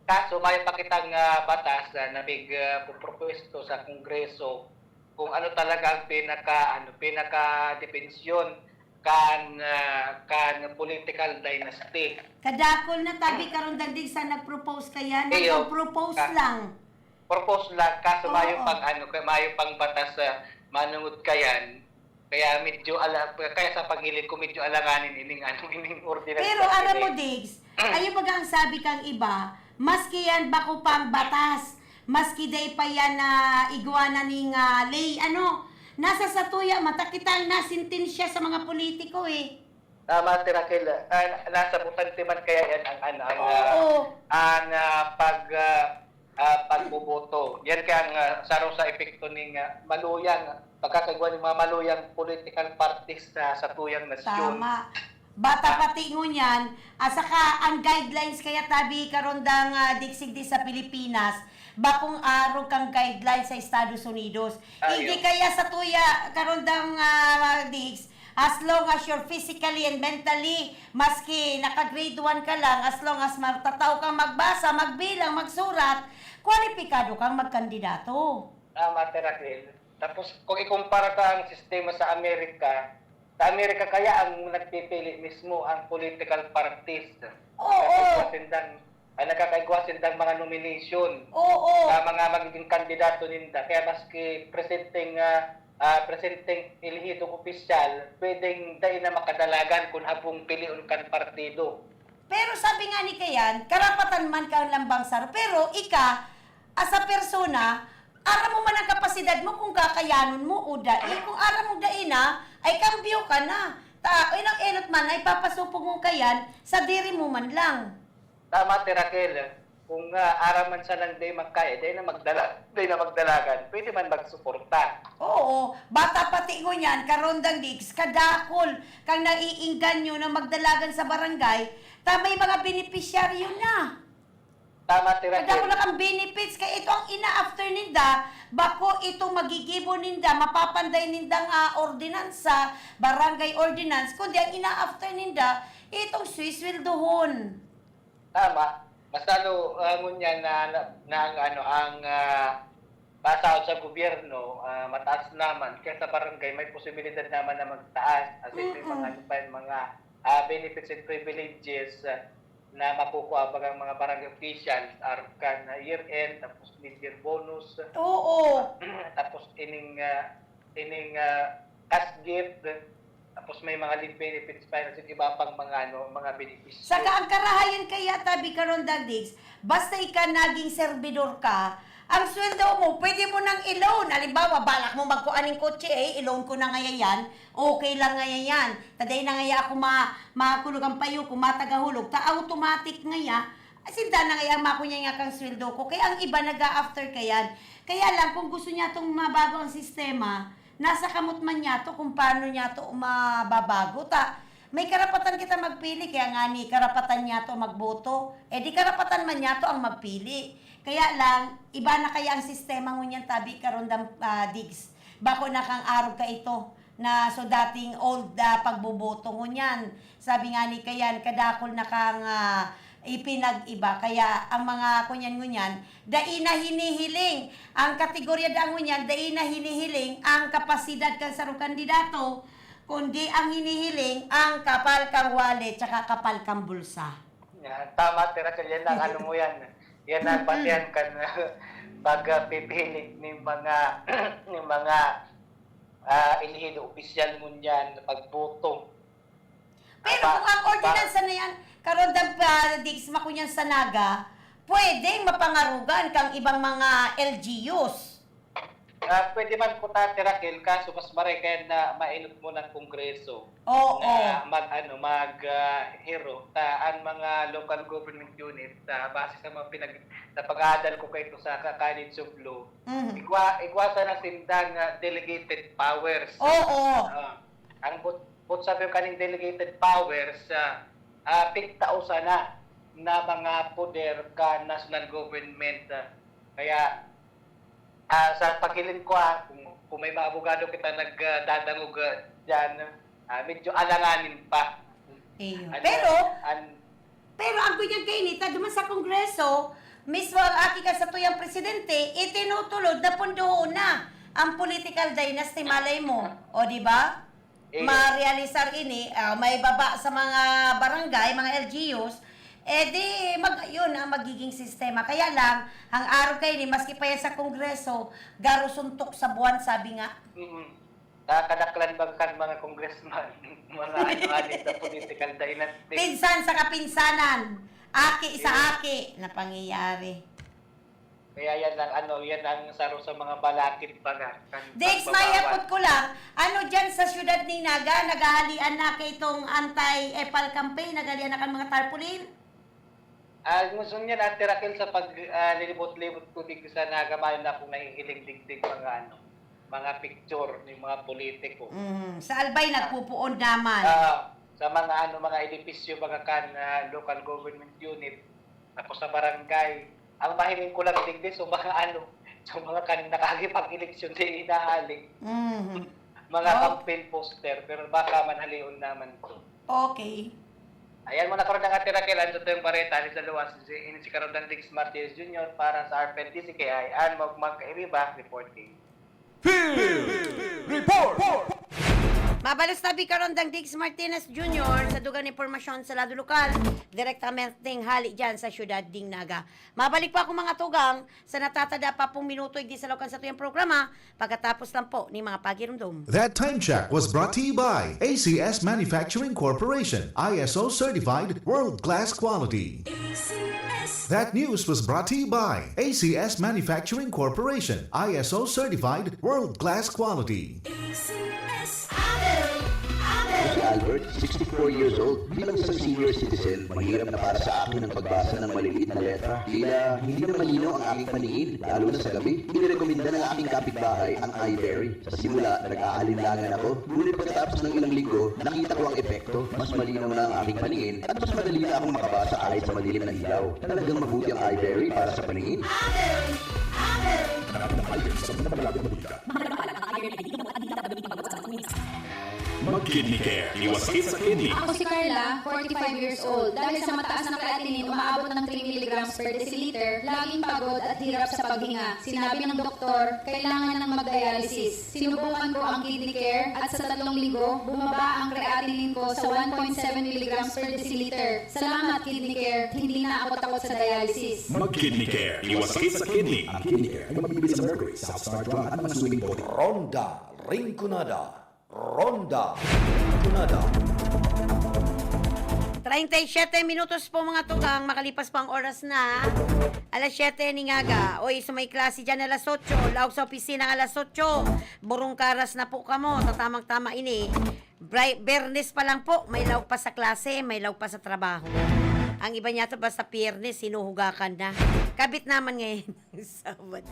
Kaso mayo pa kitang, ah, batas, ah, na pig, ah, pupropuesto sa Kongreso kung ano talaga ang pinaka, ano, pinaka-depensyon kan, ah, kan political dynasty. Kadakol na tabi karong dagdig sa nag-propose kaya, Iyo. nag-propose Ka- lang. Propose lang, kaso Oo. mayo pang, ano, ka-, mayo pang batas sa manungod kayan. Kaya medyo ala-, kaya sa paghiling ko, medyo alanganin ining, ano, ining ordinance Pero na aram mo, ini. Diggs, ayo baga ang sabi kang iba, maski yan bako pang batas, maski day pa yan na igwa na ning, ah, ley, ano, nasa satuya, mata kita ang nasintensya sa mga politiko eh. Tama, Ate Raquel. Ah, nasa butante man kaya yan ang, ano, ang, ah, Oo. ang, ah, pag, ah, ah, pagboboto. Yan kaya ang, ah, saro sa epekto ning, ah, maluyang, pagkakaigwa ng mga maluyang political parties sa, sa tuyang nasyon. Tama. Bata pati ngunyan, ah, saka ang guidelines kaya tabi karondang, ah, digsigdi sa Pilipinas, bakong arog kang guidelines sa Estados Unidos. Ayo. Hindi kaya sa tuya karondang, ah, Diggs, as long as you're physically and mentally, maski naka-grade one ka lang, as long as matatao kang magbasa, magbilang, magsurat, kwalipikado kang magkandidato. Tama, Ate Raquel. Tapos, kung ikumpara ka ang sistema sa Amerika, sa Amerika kaya ang nagpipili mismo ang political parties. Oo. Nagkakaigwa sindang, ang nagkakaigwa sindang mga nomination Oo. sa mga magiging kandidato ninda. Kaya maski presenteng, ah, ah, presenteng elehidong opisyal, pwedeng dai na makadalagan kung habong pilion kan partido. Pero sabi nga ni Kayan, karapatan man ka lambang saro. Pero ika, as a persona, aram mo man ang kapasidad mo kung kakayanon mo o dai. Kung aram mo dai na, ay kambyo ka na. Ta, enot-enot man, ay papasupog mo kayan, sa diri mo man lang. Tama, Ate Raquel. Kung, ah, aram man sanang dai man kaya, dai na magdala, dai na magdalagan, pwede man magsuporta. Oo, bata pati ngunyan, karondang Diggs, kadakol kang naiingganyo na magdalagan sa barangay, ta may mga benepisyaryo na. Tama, Ate Raquel. Kadakol na kang benefits, kaya ito ang ina-after ninda, bako itong magigibo ninda, mapapanday nindang, ah, ordinansa, barangay ordinance, kundi ang ina-after ninda, itong swisweldohon. Tama. Mas lalo, ah, ngunyan na, na, na ang, ano, ang, ah, pasahod sa gobyerno, ah, mataas naman. Kaya sa barangay, may posibilidad naman na magtaas. As in, may Mm-mm. mga, ano pa yun, mga, ah, benefits and privileges, ah, na makukuha pag ang mga barangay officials, arog kan, ah, year-end, tapos mid-year bonus, Oo. tapos ining, ah, ining, ah, cash gift, tapos may mga leave benefits pa yun, at iba pang mga, ano, mga benepisyo. Saka ang karahayan kaya, tabi karondang Diggs, basta ika naging serbidor ka, Ang sweldo mo, pwede mo nang i-loan. Halimbawa, balak mo magkuha ng kotse, eh, i-loan ko na ngaya yan. Okay lang ngaya yan. Taday na ngaya ako ma makulog ang payo ko, matagahulog. Ta automatic ngaya, sinda na ngaya ang makunya nga kang sweldo ko. Kaya ang iba nag-a-after kayan. Kaya lang, kung gusto niya tong mabago ang sistema, nasa kamot man niya to kung paano niya to mababago. Ta, may karapatan kita magpili, kaya nga ni karapatan niya to magboto. Eh di karapatan man niya to ang magpili. Kaya lang, iba na kaya ang sistema ngunyan, tabi, Karondang, ah, Diggs. Bako na kang arog ka ito na so dating old, ah, pagboboto ngunyan. Sabi nga ni kayan, kadakol na kang, ah, ipinag-iba. Kaya ang mga kunyan-ngunyan, dai na hinihiling. Ang kategorya da ngunyan, dai na hinihiling ang kapasidad kan sarong kandidato, kundi ang hinihiling ang kapal kang wallet tsaka kapal kang bulsa. Yan, tama, Ate Rachel, yan ang ano mo yan. Yan ang basehan kan pagpipili ng mga ng mga ah, elehido opisyal ngunyan na pagboto. Pero Pa- kung ang pa- ordinansa na yan, Karondang, ah, Diggs, makunyan sa Naga, pwedeng mapangarugan kang ibang mga L G Us. Ah, pwede man po, Ate Raquel, kaso mas maray kaya na mainot mo ng kongreso Oo. na mag ano mag ah, hero ta ang mga local government unit, ah, base sa mga pinag sa pag-aadal ko kaito sa ka- College of Law, Mhm. igwa igwa sana sinda nga delegated powers. Oo. Ah, ang but, but sabi ko kaning delegated powers, ah, ah, pigtao sana na mga poder ka national government. Ah, kaya ah, sa paghiling ko, ah, kung, kung may mga abogado kita nagdadangog ah, dyan, ah, medyo alanganin pa. Iyo. Ano, Pero, an- pero ang kunyang kainita, duman sa Kongreso, mismo ang aki ka sa tuyang presidente, itinutulod na pundoon na ang political dynasty, malay mo. O, di ba? Eh. Ma-realisar ini, ah, may baba sa mga barangay, mga L G Us, eh di, mag, yun ang magiging sistema. Kaya lang, ang arog kayo ni, maski pa yan sa Kongreso, garo suntok sa buwan, sabi nga. Mm. Ah, kadaklan ba kan mga congressman, mga ano, ano sa political dynasty. Pinsan sa kapinsanan, aki sa Yes. aki, na pangyayari. Kaya yan ang ano, yan ang saro sa mga balakid pa nga. Kan Dex, pagbabawal. Mayapot ko lang, ano dyan sa syudad ni Naga, naghahalian na kay itong anti-epal campaign, naghahalian na kan mga tarpaulin? Ah, gusto niya na, Ate Raquel, sa pag ah, lilibot-libot ko dito sa Naga, mayo na akong nahihiling digdig mga ano, mga picture ng mga politiko. Mm, sa Albay, nagpupuon naman. Ah, sa mga ano, mga edipisyo, mga kan ah, local government unit, tapos sa barangay. Ang mahiling ko lang digdi, so mga ano, so mga kan nakakipag-eleksyon di inahaling. Mhm. Mga Oh. campaign poster, pero baka manhalion naman to. Okay. Ayan muna karon ang Ate Raquel, ang tutong bareta, alis sa luwas, si, ini si Karondang Diggs Martinez Junior para sa R P N D C K I, ang magmagkairiba, reporting. Field Report! Mabalos tabi karon dang Diggs Martinez Junior sa dugang impormasyon sa lado lokal, direktamente hali dyan sa syudad ding Naga. Mabalik po ako, mga tugang, sa natatada pa pong minuto igdi sa laog kan satuyang programa, pagkatapos lang po ni mga pagirumdom. That time check was brought to you by A C S Manufacturing Corporation, I S O certified, world class quality. A C S. That news was brought to you by A C S Manufacturing Corporation, I S O certified, world class quality. A C S. Abel. Abel. Si Albert, sixty-four years old, bilang isang senior citizen, mahirap na para sa akin ang pagbasa ng maliliit na letra. Tila hindi na malinaw ang aking paningin, lalo na sa gabi. Inirekomenda ng aking kapitbahay ang iBerry. Sa simula, nag-aalinlangan ako, ngunit pagkatapos ng ilang linggo, nakita ko ang epekto. Mas malinaw na ang aking paningin at mas madali na akong makabasa kahit sa madilim na ilaw. Talagang mabuti ang iBerry para sa paningin. Abel. Abel. Hanapin ang item sa pinakamalapit na botika. Mag-Kidney Care. Iwas sakit sa kidney. Ako si Carla, forty-five years old. Dahil sa mataas na creatinine umaabot ng three milligrams per deciliter, laging pagod at hirap sa paghinga. Sinabi ng doktor, kailangan ng mag-dialysis. Sinubukan ko ang Kidney Care at sa tatlong linggo, bumaba ang creatinine ko sa one point seven milligrams per deciliter. Salamat, Kidney Care. Hindi na ako takot sa dialysis. Mag-Kidney Care. Iwas sakit sa kidney. Ang Kidney Care ay mabibili sa Mercury, South Star Drug at mga suking bote. Ronda Rinconada. Ronda Rinconada. Treinta y siete minutos po, mga tugang, makalipas po ang oras na alas siyete ning aga. Oy, sa may klase dyan, alas otso. Laog sa opisina, alas otso. Burungkaras na po kamo. Tatamang-tama ini. Bri-, Bernes pa lang po, may laog pa sa klase, may laog pa sa trabaho. Ang iba niya to, basta Biyernes, hinuhugakan na. Kabit naman ngayon. Sabado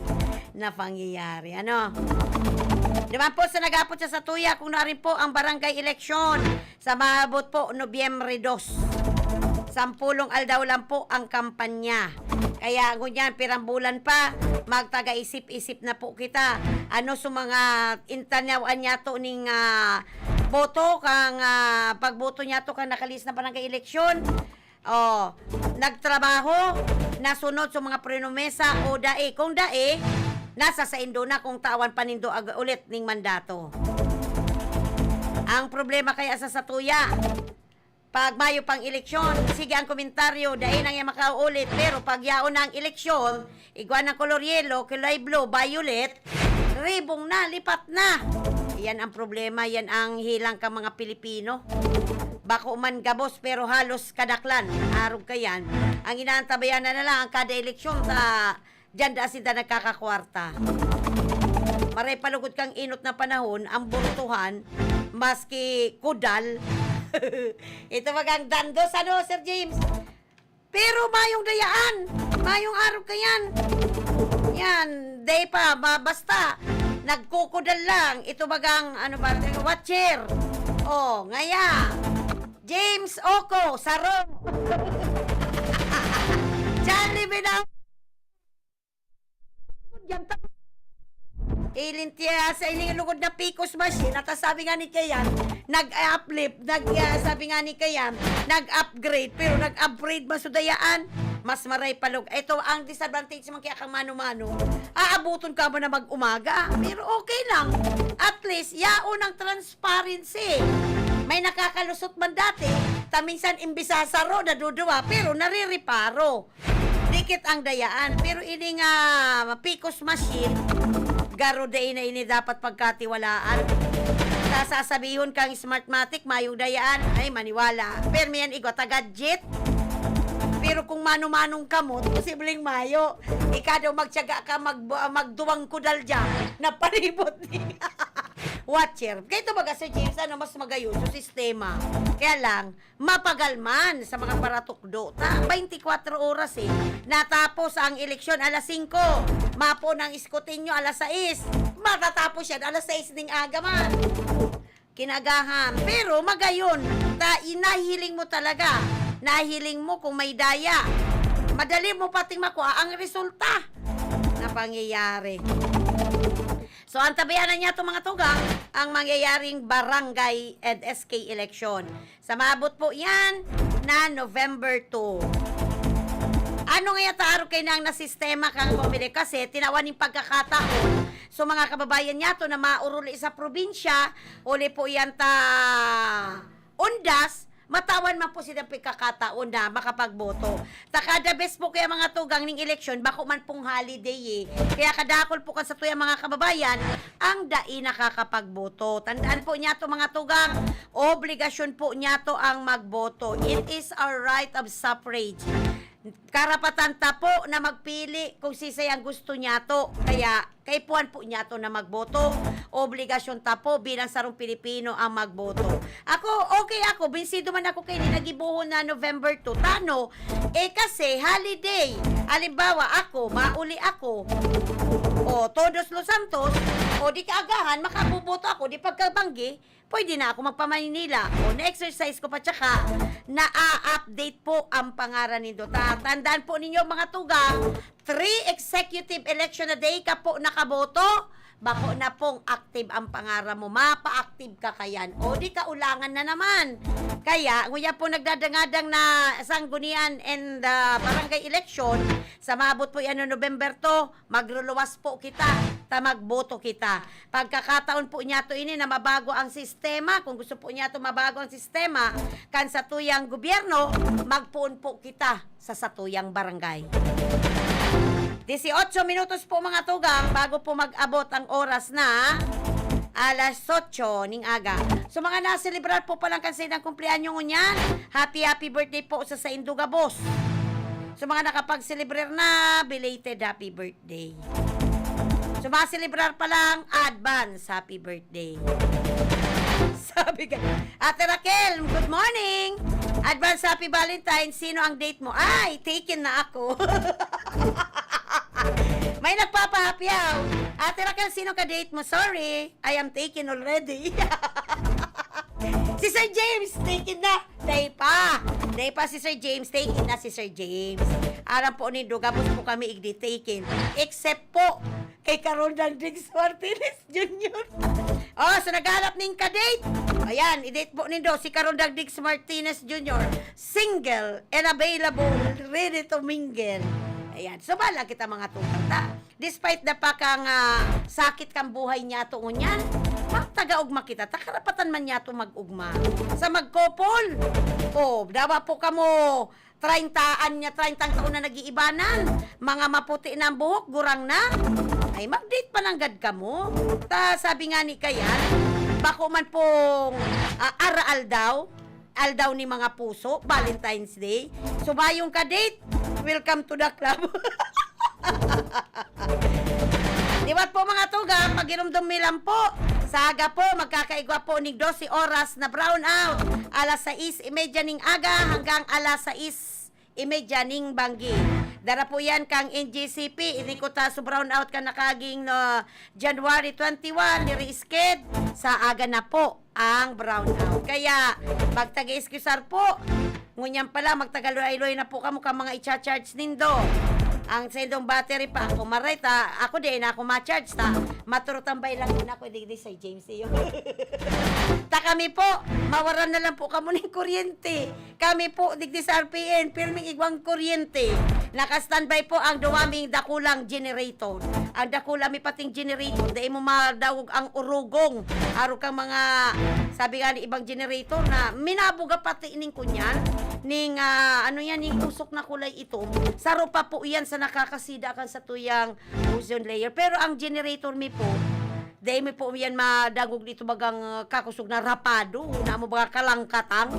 na pangyayari. Ano? Naman po sa nag-aapot sa satuya, kung naarin po ang barangay eleksyon sa maabot po Nobyembre dos. Sampulong aldaw lang po ang kampanya. Kaya ngunyan, pirang bulan pa, magtaga-isip-isip na po kita. Ano sa mga intanawan niya to ning, ah, boto, kang, ah, pagboto niya to, kang nakalis na barangay eleksyon? Oh, nagtrabaho, nasunod sa mga prinomesa o dai. Kung dai, nasa saindo na kung tawan pa nindo ag-, ulit ning mandato. Ang problema kaya sa satuya, pag mayo pang eleksyon, sige ang komentaryo, dai na niya makaulit. Pero pag yaon na ang eleksyon, igwa ng kolor yelo, kulay blue, violet, ribong na, lipat na. Yan ang problema, yan ang hilang ka mga Pilipino. Bako man gabos, pero halos kadaklan. Arog ka yan. Ang inaantabayanan na lang ang kada eleksyon sa diyan da sinda nagkakakwarta. Maray palugod kang inot na panahon, ang burtuhan, maski kudal. Ito bagang dandos, ano, Sir James? Pero mayong dayaan, mayong arog ka yan. Yan, day pa, ba, basta, nagkukudal lang. Ito bagang, ano ba, watcher. Oh, ngaya. James Oco, Saro. Charlie Binaw. Yan, ta-, ilintiya sa ining lugod na picos machine, at sabi nga ni Kayan, nag-uplift, nag, ah, sabi nga ni Kayan, nag-upgrade, pero nag-upgrade masudayaan, mas maray palog. Ito ang disadvantage man kaya kang mano-mano. Aabuton ka mo na mag-umaga, pero okay lang. At least, yaon ang transparency. May nakakalusot man dati, ta minsan imbis sa saro, naduduwa, pero narireparo. Dikit ang dayaan. Pero ini nga picos machine, garo dai na ini dapat pagkatiwalaan. Sa sasabihon kang Smartmatic, mayong dayaan, ay maniwala. Pero yan, igwa ta gadget. Pero kung mano-manong kamot, posibleng mayo. Ika daw magtiyaga ka, mag-, magduwang kudal dyan, napalibot ni watcher. Kaya ito baga, Sir James, ano, mas magayon sa sistema. Kaya lang, mapagal man sa mga paratukdo. Ta, twenty-four oras eh. Natapos ang eleksyon alas singko. Mapo ng iskotinyo alas sais. Matatapos yan alas sais ning aga man. Kinagahan. Pero magayon, ta, inahiling mo talaga. Nahiling mo kung may daya. Madali mo pating makua ang resulta na pangyayari. So, ang tabayanan niya itong mga tugang, ang mangyayaring barangay and S K election. Sa maabot po yan na November two. Ano nga yata araw kayo na ang nasistema kang Comelec? Kasi tinawan yung pagkakataon. So, mga kababayan niya to na mauruli sa probinsya, uli po yan ta undas, matawan man po sila pagkakataon na makapagboto. Ta kada bes po kaya mga tugang ning eleksyon, bako man pong holiday eh. Kaya kadakol po kan satuyang mga kababayan, ang dai nakakapagboto. Tandaan po niya to mga tugang, obligasyon po niya to ang magboto. It is our right of suffrage. Karapatan ta po na magpili kung sisay ang gusto niya to. Kaya, kaipuhan po niya to na magboto. Obligasyon ta po bilang sarong Pilipino ang magboto. Ako, okay ako. Binsido man ako kay nagibuhon na November two. Tano, eh kasi holiday. Halimbawa, ako, mauli ako. O, Todos los Santos, o di kaagahan, makaboboto ako, di pagkabanggi, pwede na ako magpa-Maynila. O, na-exercise ko pa, tsaka na-update po ang pangaran nindo. Ta-, tandaan po ninyo, mga tugang, three executive election na dai ka po nakaboto, bako na pong active ang pangaran mo. Mapa-active ka kayan. O, di kaulangan na naman. Kaya, nguya po nagdadangadang na sanggunian and, ah, barangay election, sa maabot po yan no November two, magluluwas po kita, ta magboto kita. Pagkakataon po niya to ini na mabago ang sistema. Kung gusto po niya to mabago ang sistema, kan satuyang gobyerno, magpoon po kita sa satuyang barangay. Dieciocho minutos po, mga tugang, bago po mag-abot ang oras na alas otso ning aga. So, mga naselebrar po palan kan saindang kumpleanyo ngunyan, happy, happy birthday po sa saindo gabos. So, mga nakapagselebrar na, belated happy birthday. So, mga selebrar pa lang, advance happy birthday. Sabi ka, Ate Raquel, good morning! Advance happy Valentine, sino ang date mo? Ay, taken na ako. May nagpapahapyaw. Ate Raquel, sino ka date mo? Sorry, I am taken already. Si Sir James, taken na. Day pa. Day pa si Sir James, taken na si Sir James. Aram po nindo, gabos po kami igdi taken. Except po kay Karondang Diggs Martinez Junior. Oh, so naghahanap ning ka-date. Ayan, i-date po nindo si Karondang Diggs Martinez Junior. Single and available, ready to mingle. Ayan, so bahala kita mga tugang ta. Despite the fact ang, ah, sakit kan buhay niyato ngunyan, magtagaugma kita, ta karapatan man niyato mag-ugma. Sa magkopol, oh, dawa po kamo, treinta anya, treintang taon na nag-iibanan, mga maputi na ang buhok, gurang na, ay mag-date pa nanggad kamo. Ta sabi nga ni kayan, bako man pong, ah, araal daw, aldaw ni mga puso, Valentine's Day. So, mayong ka-date, welcome to the club. Liwat po, mga tugang, pagirumdom mi lang po. Sa aga po, magkakaigwa po ning dose oras na brown out. Alas sais y media ning aga hanggang alas sais y media ning banggi. Dara po yan kang N G C P. Ini ko ta, so brown out ka nakaging, no, January twenty-one, ni Risked. Sa aga na po ang brown out. Kaya, magtag-excusar po. Ngunyan pala, magtagaluay-luay na po kamo ka mga icha-charge nindo. Ang sendong battery pa, ako maray ta, ako di na ako ma-charge ta. Maturutambay lang muna ako, digdi sa James iyo. Ta kami po, mawaran na lang po kamo ning kuryente. Kami po, digdi sa R P N, pirming igwang kuryente. Naka-standby po ang duwaming dakulang generator. Ang dakula mi pating generator, dai mo madawog ang urugong. Aro kang mga, sabi nga ni ibang generator na minabuga pati ning kunyan, ning, ah, ano yan, ning usok na kulay itom. Saro pa po yan sa nakakasida kan sa tuyang ozone layer. Pero ang generator mi po, dai mi po yan madangog dito bagang, ah, kakosog na rapado, na mo baga kalangkatang.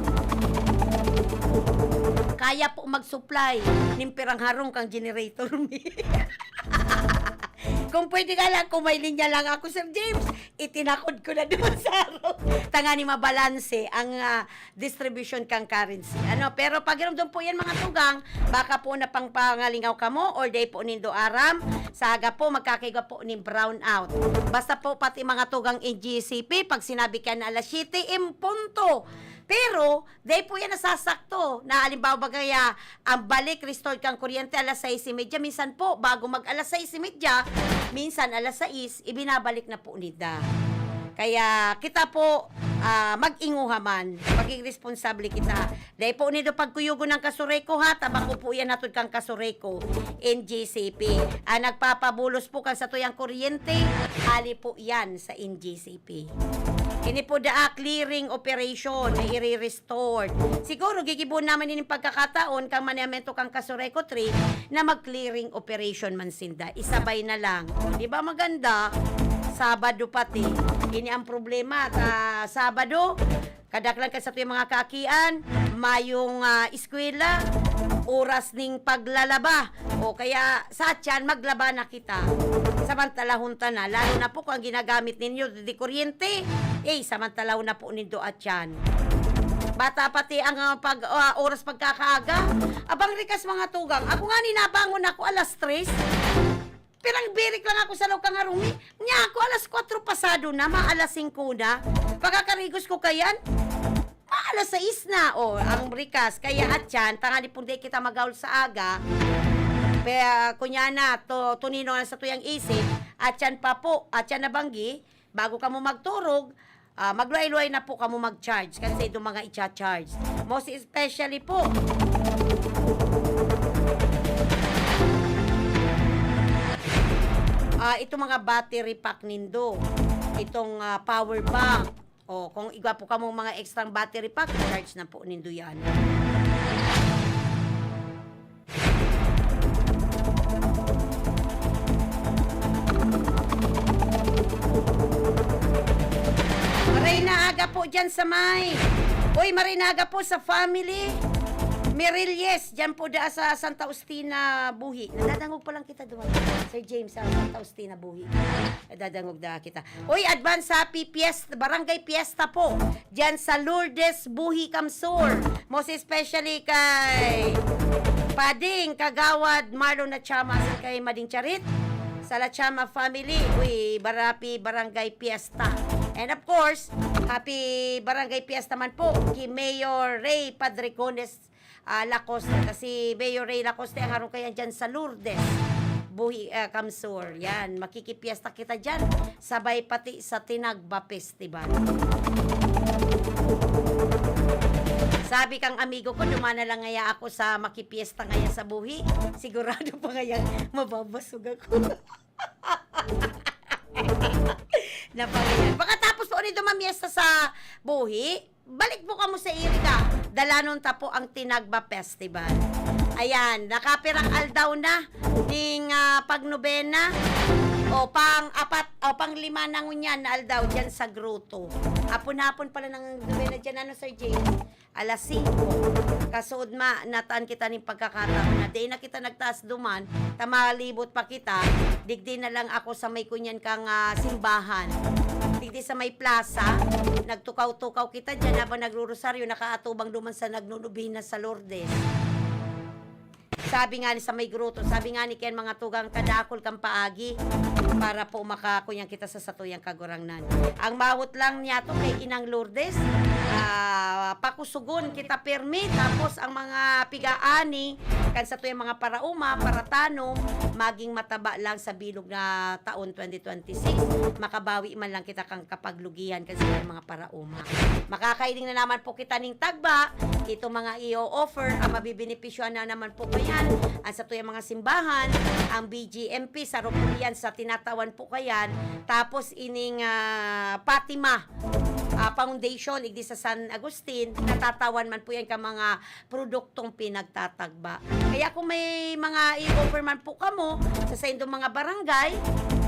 Kaya po mag-supply nin pirang harong kang generator mi. Kung pwede nga lang, kung may linya lang ako, Sir James, itinakod ko na doon sa harong. Tangani mabalanse ang, ah, distribution kang currency. Ano, pero pakiramdam po yan, mga tugang, baka po napangpangalingaw kamo or dai po nindo aram, sa aga po, magkakaiga po nin brown out. Basta po pati mga tugang N G C P, pag sinabi ka na alas siyete en punto, pero dai po yan nasasakto. Na halimbawa, bagaya, ang balik, restored kang kuryente alas sais y media, minsan po, bago mag alas sais y media, minsan alas sais, ibinabalik na po nida. Kaya kita po, ah, mag-inguha man, maging responsable kita. Dai po nindo pagkuyugon ang Kasureko, ha, tabako po yan hatod kang Kasureko, N G C P. Ang nagpapabulos po kan satuyang kuryente, ali po yan sa N G C P. Ini po daa clearing operation na i-re-restored. Siguro gigibohon naman ini pagkakataon kang manehamento kang Kasureko three na mag-clearing operation man sinda. Isabay na lang. O, di ba maganda? Sabado pati. Ini ang problema. Ta, Sabado, kadaklan ka sa tuyang mga kaakian, mayong, ah, eskwela, oras ning paglalaba. O kaya sa atyan, maglaba na kita. Samantalahon ta na, lalo na po kung ang ginagamit ninyo, di kuryente, eh, samantalahon na po nindo atyan. Bata pati ang, ah, pag, ah, oras pagkakaaga. Abang rikas mga tugang. Ako nga ni nabangon ako alas tres. Pirang birik lang ako sa laog kang harong mi. Nya ako alas kwatro pasado na, ma alas singko na. Pagkakarigos ko kayan, ma alas sais na. O, ang rikas. Kaya atyan, tangani pun di kita magahol sa aga. Kaya, kunya na, to, tunino na sa tuyang isip. Atyan pa po, atyan na banggi. Bago kamo magturog, ah, magluhay-luhay na po kamo mag-charge kasi itong mga icha-charge. Most especially po, ah, itong mga battery pack nindo, itong, ah, power bank. O, kung igwa po kamo mga extra battery pack, charge na po nindo yan. po dyan sa may. Uy, marinaga po sa family. Mirilles, dyan po da sa Santa Justina, Buhi. Nadadangog pa lang kita doon. Sir James, sa Santa Justina, Buhi. Nadadangog da kita. Uy, advance happy fiesta, barangay fiesta po. Dyan sa Lourdes, Buhi, Kamsur. Most especially kay Pading, Kagawad, Marlon Nachama, asin kay Mading Charit. Sa Lachama family, uy, barapi barangay fiesta. And of course, happy barangay fiesta man po ki Mayor Ray Padricones, ah, Lacoste. Kasi Mayor Ray Lacoste ang harong kayan dyan sa Lourdes, Buhi, ah, Kamsur. Yan, makikipiesta kita dyan. Sabay pati sa Tinagba Festival. Sabi kang amigo ko, dumana lang ngaya ako sa makipiesta ngaya sa Buhi. Sigurado pa ngaya mababasog ako. Napangayan. Pagkatapos po ni dumamiesta sa Buhi, balik po kamo sa Iriga. Dalanon ta po ang Tinagba Festival. Ayan, nakapirang aldaw na ning, ah, pagnobena o pang-apat o pang-lima na ngunyan na aldaw dyan sa Grotto. Hapon-hapon pala ng nobena dyan, ano, Sir James? Alas singko. Kasuod ma, nataan kita ning pagkakataon na di na kita nagtaas duman, ta malibot pa kita, digdi na lang ako sa may kunyan kang, ah, simbahan. Digdi sa may plaza, nagtukaw-tukaw kita dyan habang nagrurosaryo, nakaatubang duman sa nagnunubina sa Lourdes. Sabi nga ni sa may Grotto, sabi nga ni ken mga tugang, kadakol kan paagi para po makakunyan kita sa satuyang Kagurangnan. Ang mawot lang niyato kay Inang Lourdes, ah, pakusugon kita pirmi, tapos ang mga pigaani kan satuyang mga paraoma, paratanom, maging mataba lang sa bilog na taon twenty twenty-six, makabawi man lang kita kan kapaglugihan kan satuyang mga paraoma. Makakailing na naman po kita ning tagba, itong mga i-offer, ang mabibenepisyohan na naman po kayan, ang satuyang mga simbahan, ang B G M P, saro po yan sa tinatawan po kayan, tapos ining, ah, Fatima, ah, Foundation, igdi sa San Agustin, natatawan man po yan ka mga produktong pinagtatagba. Kaya kung may mga i-offer man po kamo sa saindong mga barangay,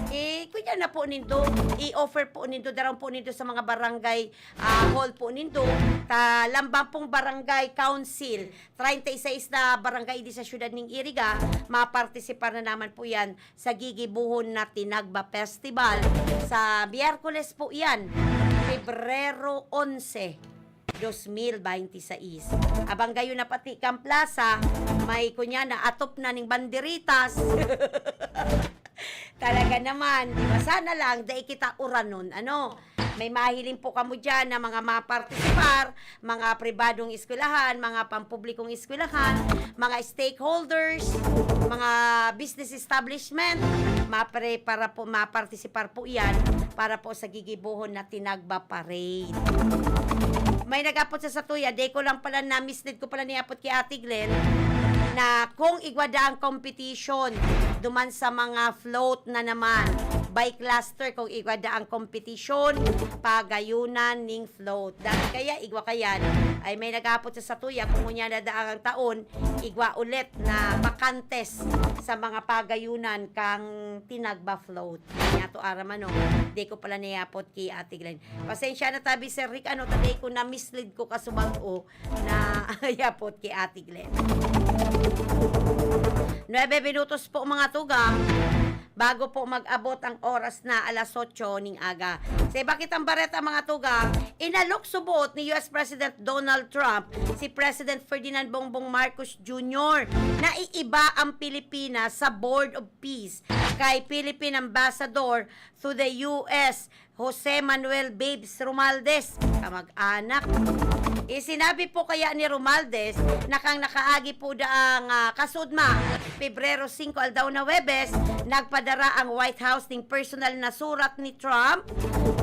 eh, kunya na po nindo, i-offer po nindo, daraw po nindo sa mga barangay, ah, hall po nindo, ta lambang pong barangay council, treinta y seis na barangay di sa siyudad ning Iriga, mapartisipar na naman po yan sa gigibuhon na Tinagba Festival sa Miyerkules po yan, Pebrero onse, dos mil baynte sais. Abang gayon na pati kan plaza, may kunya na atop na ning banderitas. Talaga naman, di ba? Sana lang, dai kita uranon, ano? May mahiling po kamo dyan na mga mapartisipar, mga pribadong eskwelahan, mga pampublikong eskwelahan, mga stakeholders, mga business establishment, mapre-, para po, mapartisipar po iyan para po sa gigibohon na Tinagba Parade. May nag-apot sa satuya, di ko lang pala na-mislead ko pala ni apot ki Ate Glenn na kung igwa daang competition duman sa mga float na naman, by cluster kung igwa daang competition, pagayunan ning float. Dati kaya, igwa kayan, ay may nag-apot sa satuya, kung ngunyan na daang taon, igwa ulit na bakantes sa mga pagayunan kang Tinagba float. Kaya to aram ano, di ko pala niyapot ki Ate Glenn. Pasensya na tabi, Sir Rick, ano, tabi ko na-mislead ko kasubag-o na yapot ki Ate Glenn. Nuebe minutos po, mga tugang, bago po mag-abot ang oras na alas otso ning aga. Sa iba kitang bareta, mga tugang, inalok subot ni U S President Donald Trump si President Ferdinand Bongbong Marcos Junior na iiba ang Pilipinas sa Board of Peace kay Philippine Ambassador to the U S, Jose Manuel Babes Romualdez, kamag-anak. Isinabi po kaya ni Romualdez na kan nakaagi po daang, ah, kasudma, Pebrero singko, aldaw na Huwebes, nagpadara ang White House ning personal na surat ni Trump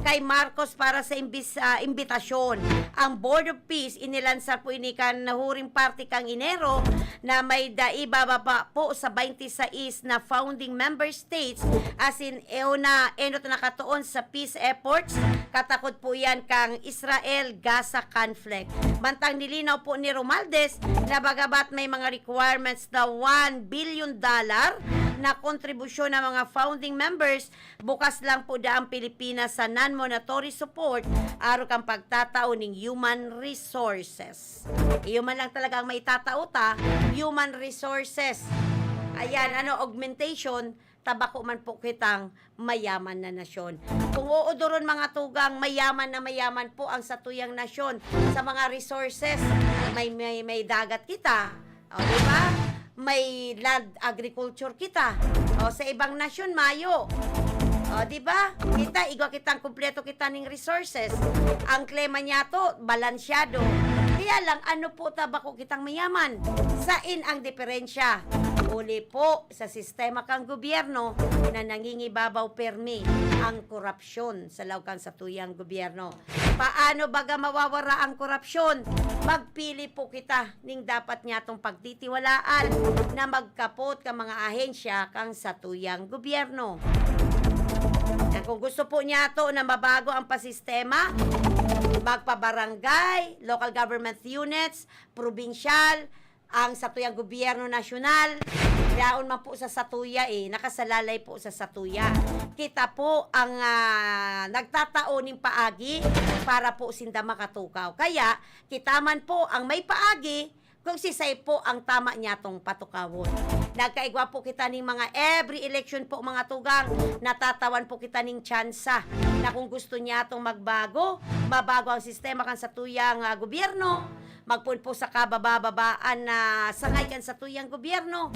kay Marcos para sa imbis-, ah, imbitasyon. Ang Board of Peace, inilansar po ini kan nahuring parte kang Enero na may dai bababa po sa baynte sais na founding member states, asin euna enot na katoon sa peace efforts, katakod po iyan kang Israel-Gaza conflict. Mantang nilinaw po ni Romualdez na bagabat may mga requirements na one billion dollar na kontribusyon ng mga founding members, bukas lang po daa ang Pilipinas sa non-monetary support arog kan pagtatao ning human resources. Iyo man lang talaga ang maitatao ta, human resources. Ayan, ano, augmentation, ta bako man po kitang mayaman na nasyon. Kung uudoron, mga tugang, mayaman na mayaman po ang satuyang nasyon sa mga resources. May, may, may dagat kita, o, di ba? May land agriculture kita. O, sa ibang nasyon, mayo. O, di ba? Kita, igwa kitang kumpleto kita ning resources. Ang klema niya to, balansyado. Kaya lang, ano po ta bako kitang mayaman? Sain ang diferensya? Huli po sa sistema kan gobyerno na nangingibabaw permi ang korupsyon sa laog kan satuyang gobyerno. Paano baga mawawara ang korupsyon? Magpili po kita ning dapat niyatong pagtitiwalaan na magkapot kan mga ahensya kan satuyang gobyerno. At kung gusto po niyato na mabago ang pasistema, magpa-barangay, local government units, probinsyal, ang satuyang gobyerno nasyonal, yaon man po sa satuya eh, nakasalalay po sa satuya. Kita po ang, ah, nagtatao ning paagi para po sinda makatukaw. Kaya, kita man po ang may paagi kung sisay po ang tama niyatong patukawon. Nagkaigwa po kita ning mga every election po, mga tugang, natatawan po kita ning tsansa na kung gusto niyatong magbago, mabago ang sistema kan satuyang, ah, gobyerno, magpoon po sa kababa-babaan na sangay kan satuyang gobyerno.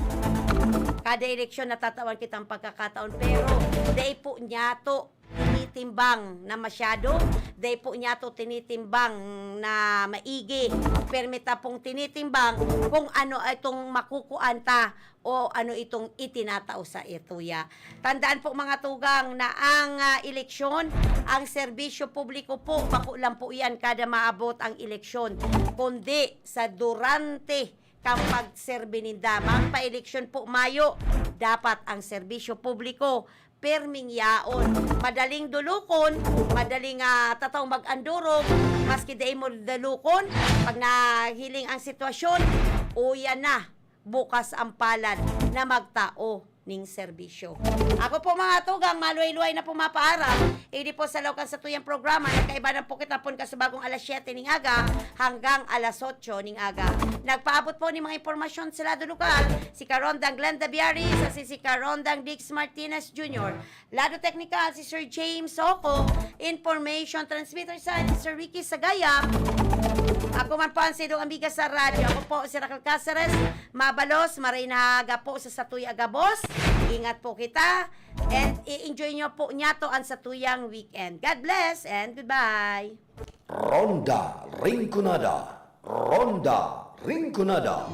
Kada eleksyon natatawan kitang pagkakataon, pero dai po niyato tinitimbang na masyado, dai po niyato tinitimbang na maigi. Permi ta pong tinitimbang kung ano itong makukuan ta o ano itong itinatao sa ituya. Tandaan po, mga tugang, na ang, ah, eleksyon, ang serbisyo publiko po, bako lang po iyan kada maabot ang eleksyon, kundi sa durante kan pagserbi ninda. Magpa-eleksyon po mayo, dapat ang serbisyo publiko perming yaon. Madaling dulukon, madaling, ah, tataw mag-andurog, maski dai mo dulukon, pag nahiling ang sitwasyon, uya na, bukas ang palad na magtao ning serbisyo. Ako po, mga tugang, maluway-luway na po mapaaram. Ini po sa laog kan satuyang programa, nagkaiba na po kita pon kasubagong alas siyete ning aga hanggang alas otso ning aga. Nagpaabot po ning mga impormasyon sa lado lokal, si Karondang Glenda Biaris, si, si Karondang Diggs Martinez Junior. Lado teknikal, si Sir James Soco. Information transmitter side, si Sir Ricky Sagayap. Ako man po ang sidong amiga sa radyo. Ako po si Raquel Caceres. Mabalos, maray na aga po sa satuya gabos. Ingat po kita. And i-enjoy nyo po niyato ang satuyang weekend. God bless and goodbye. Ronda Rinconada. Ronda Rinconada.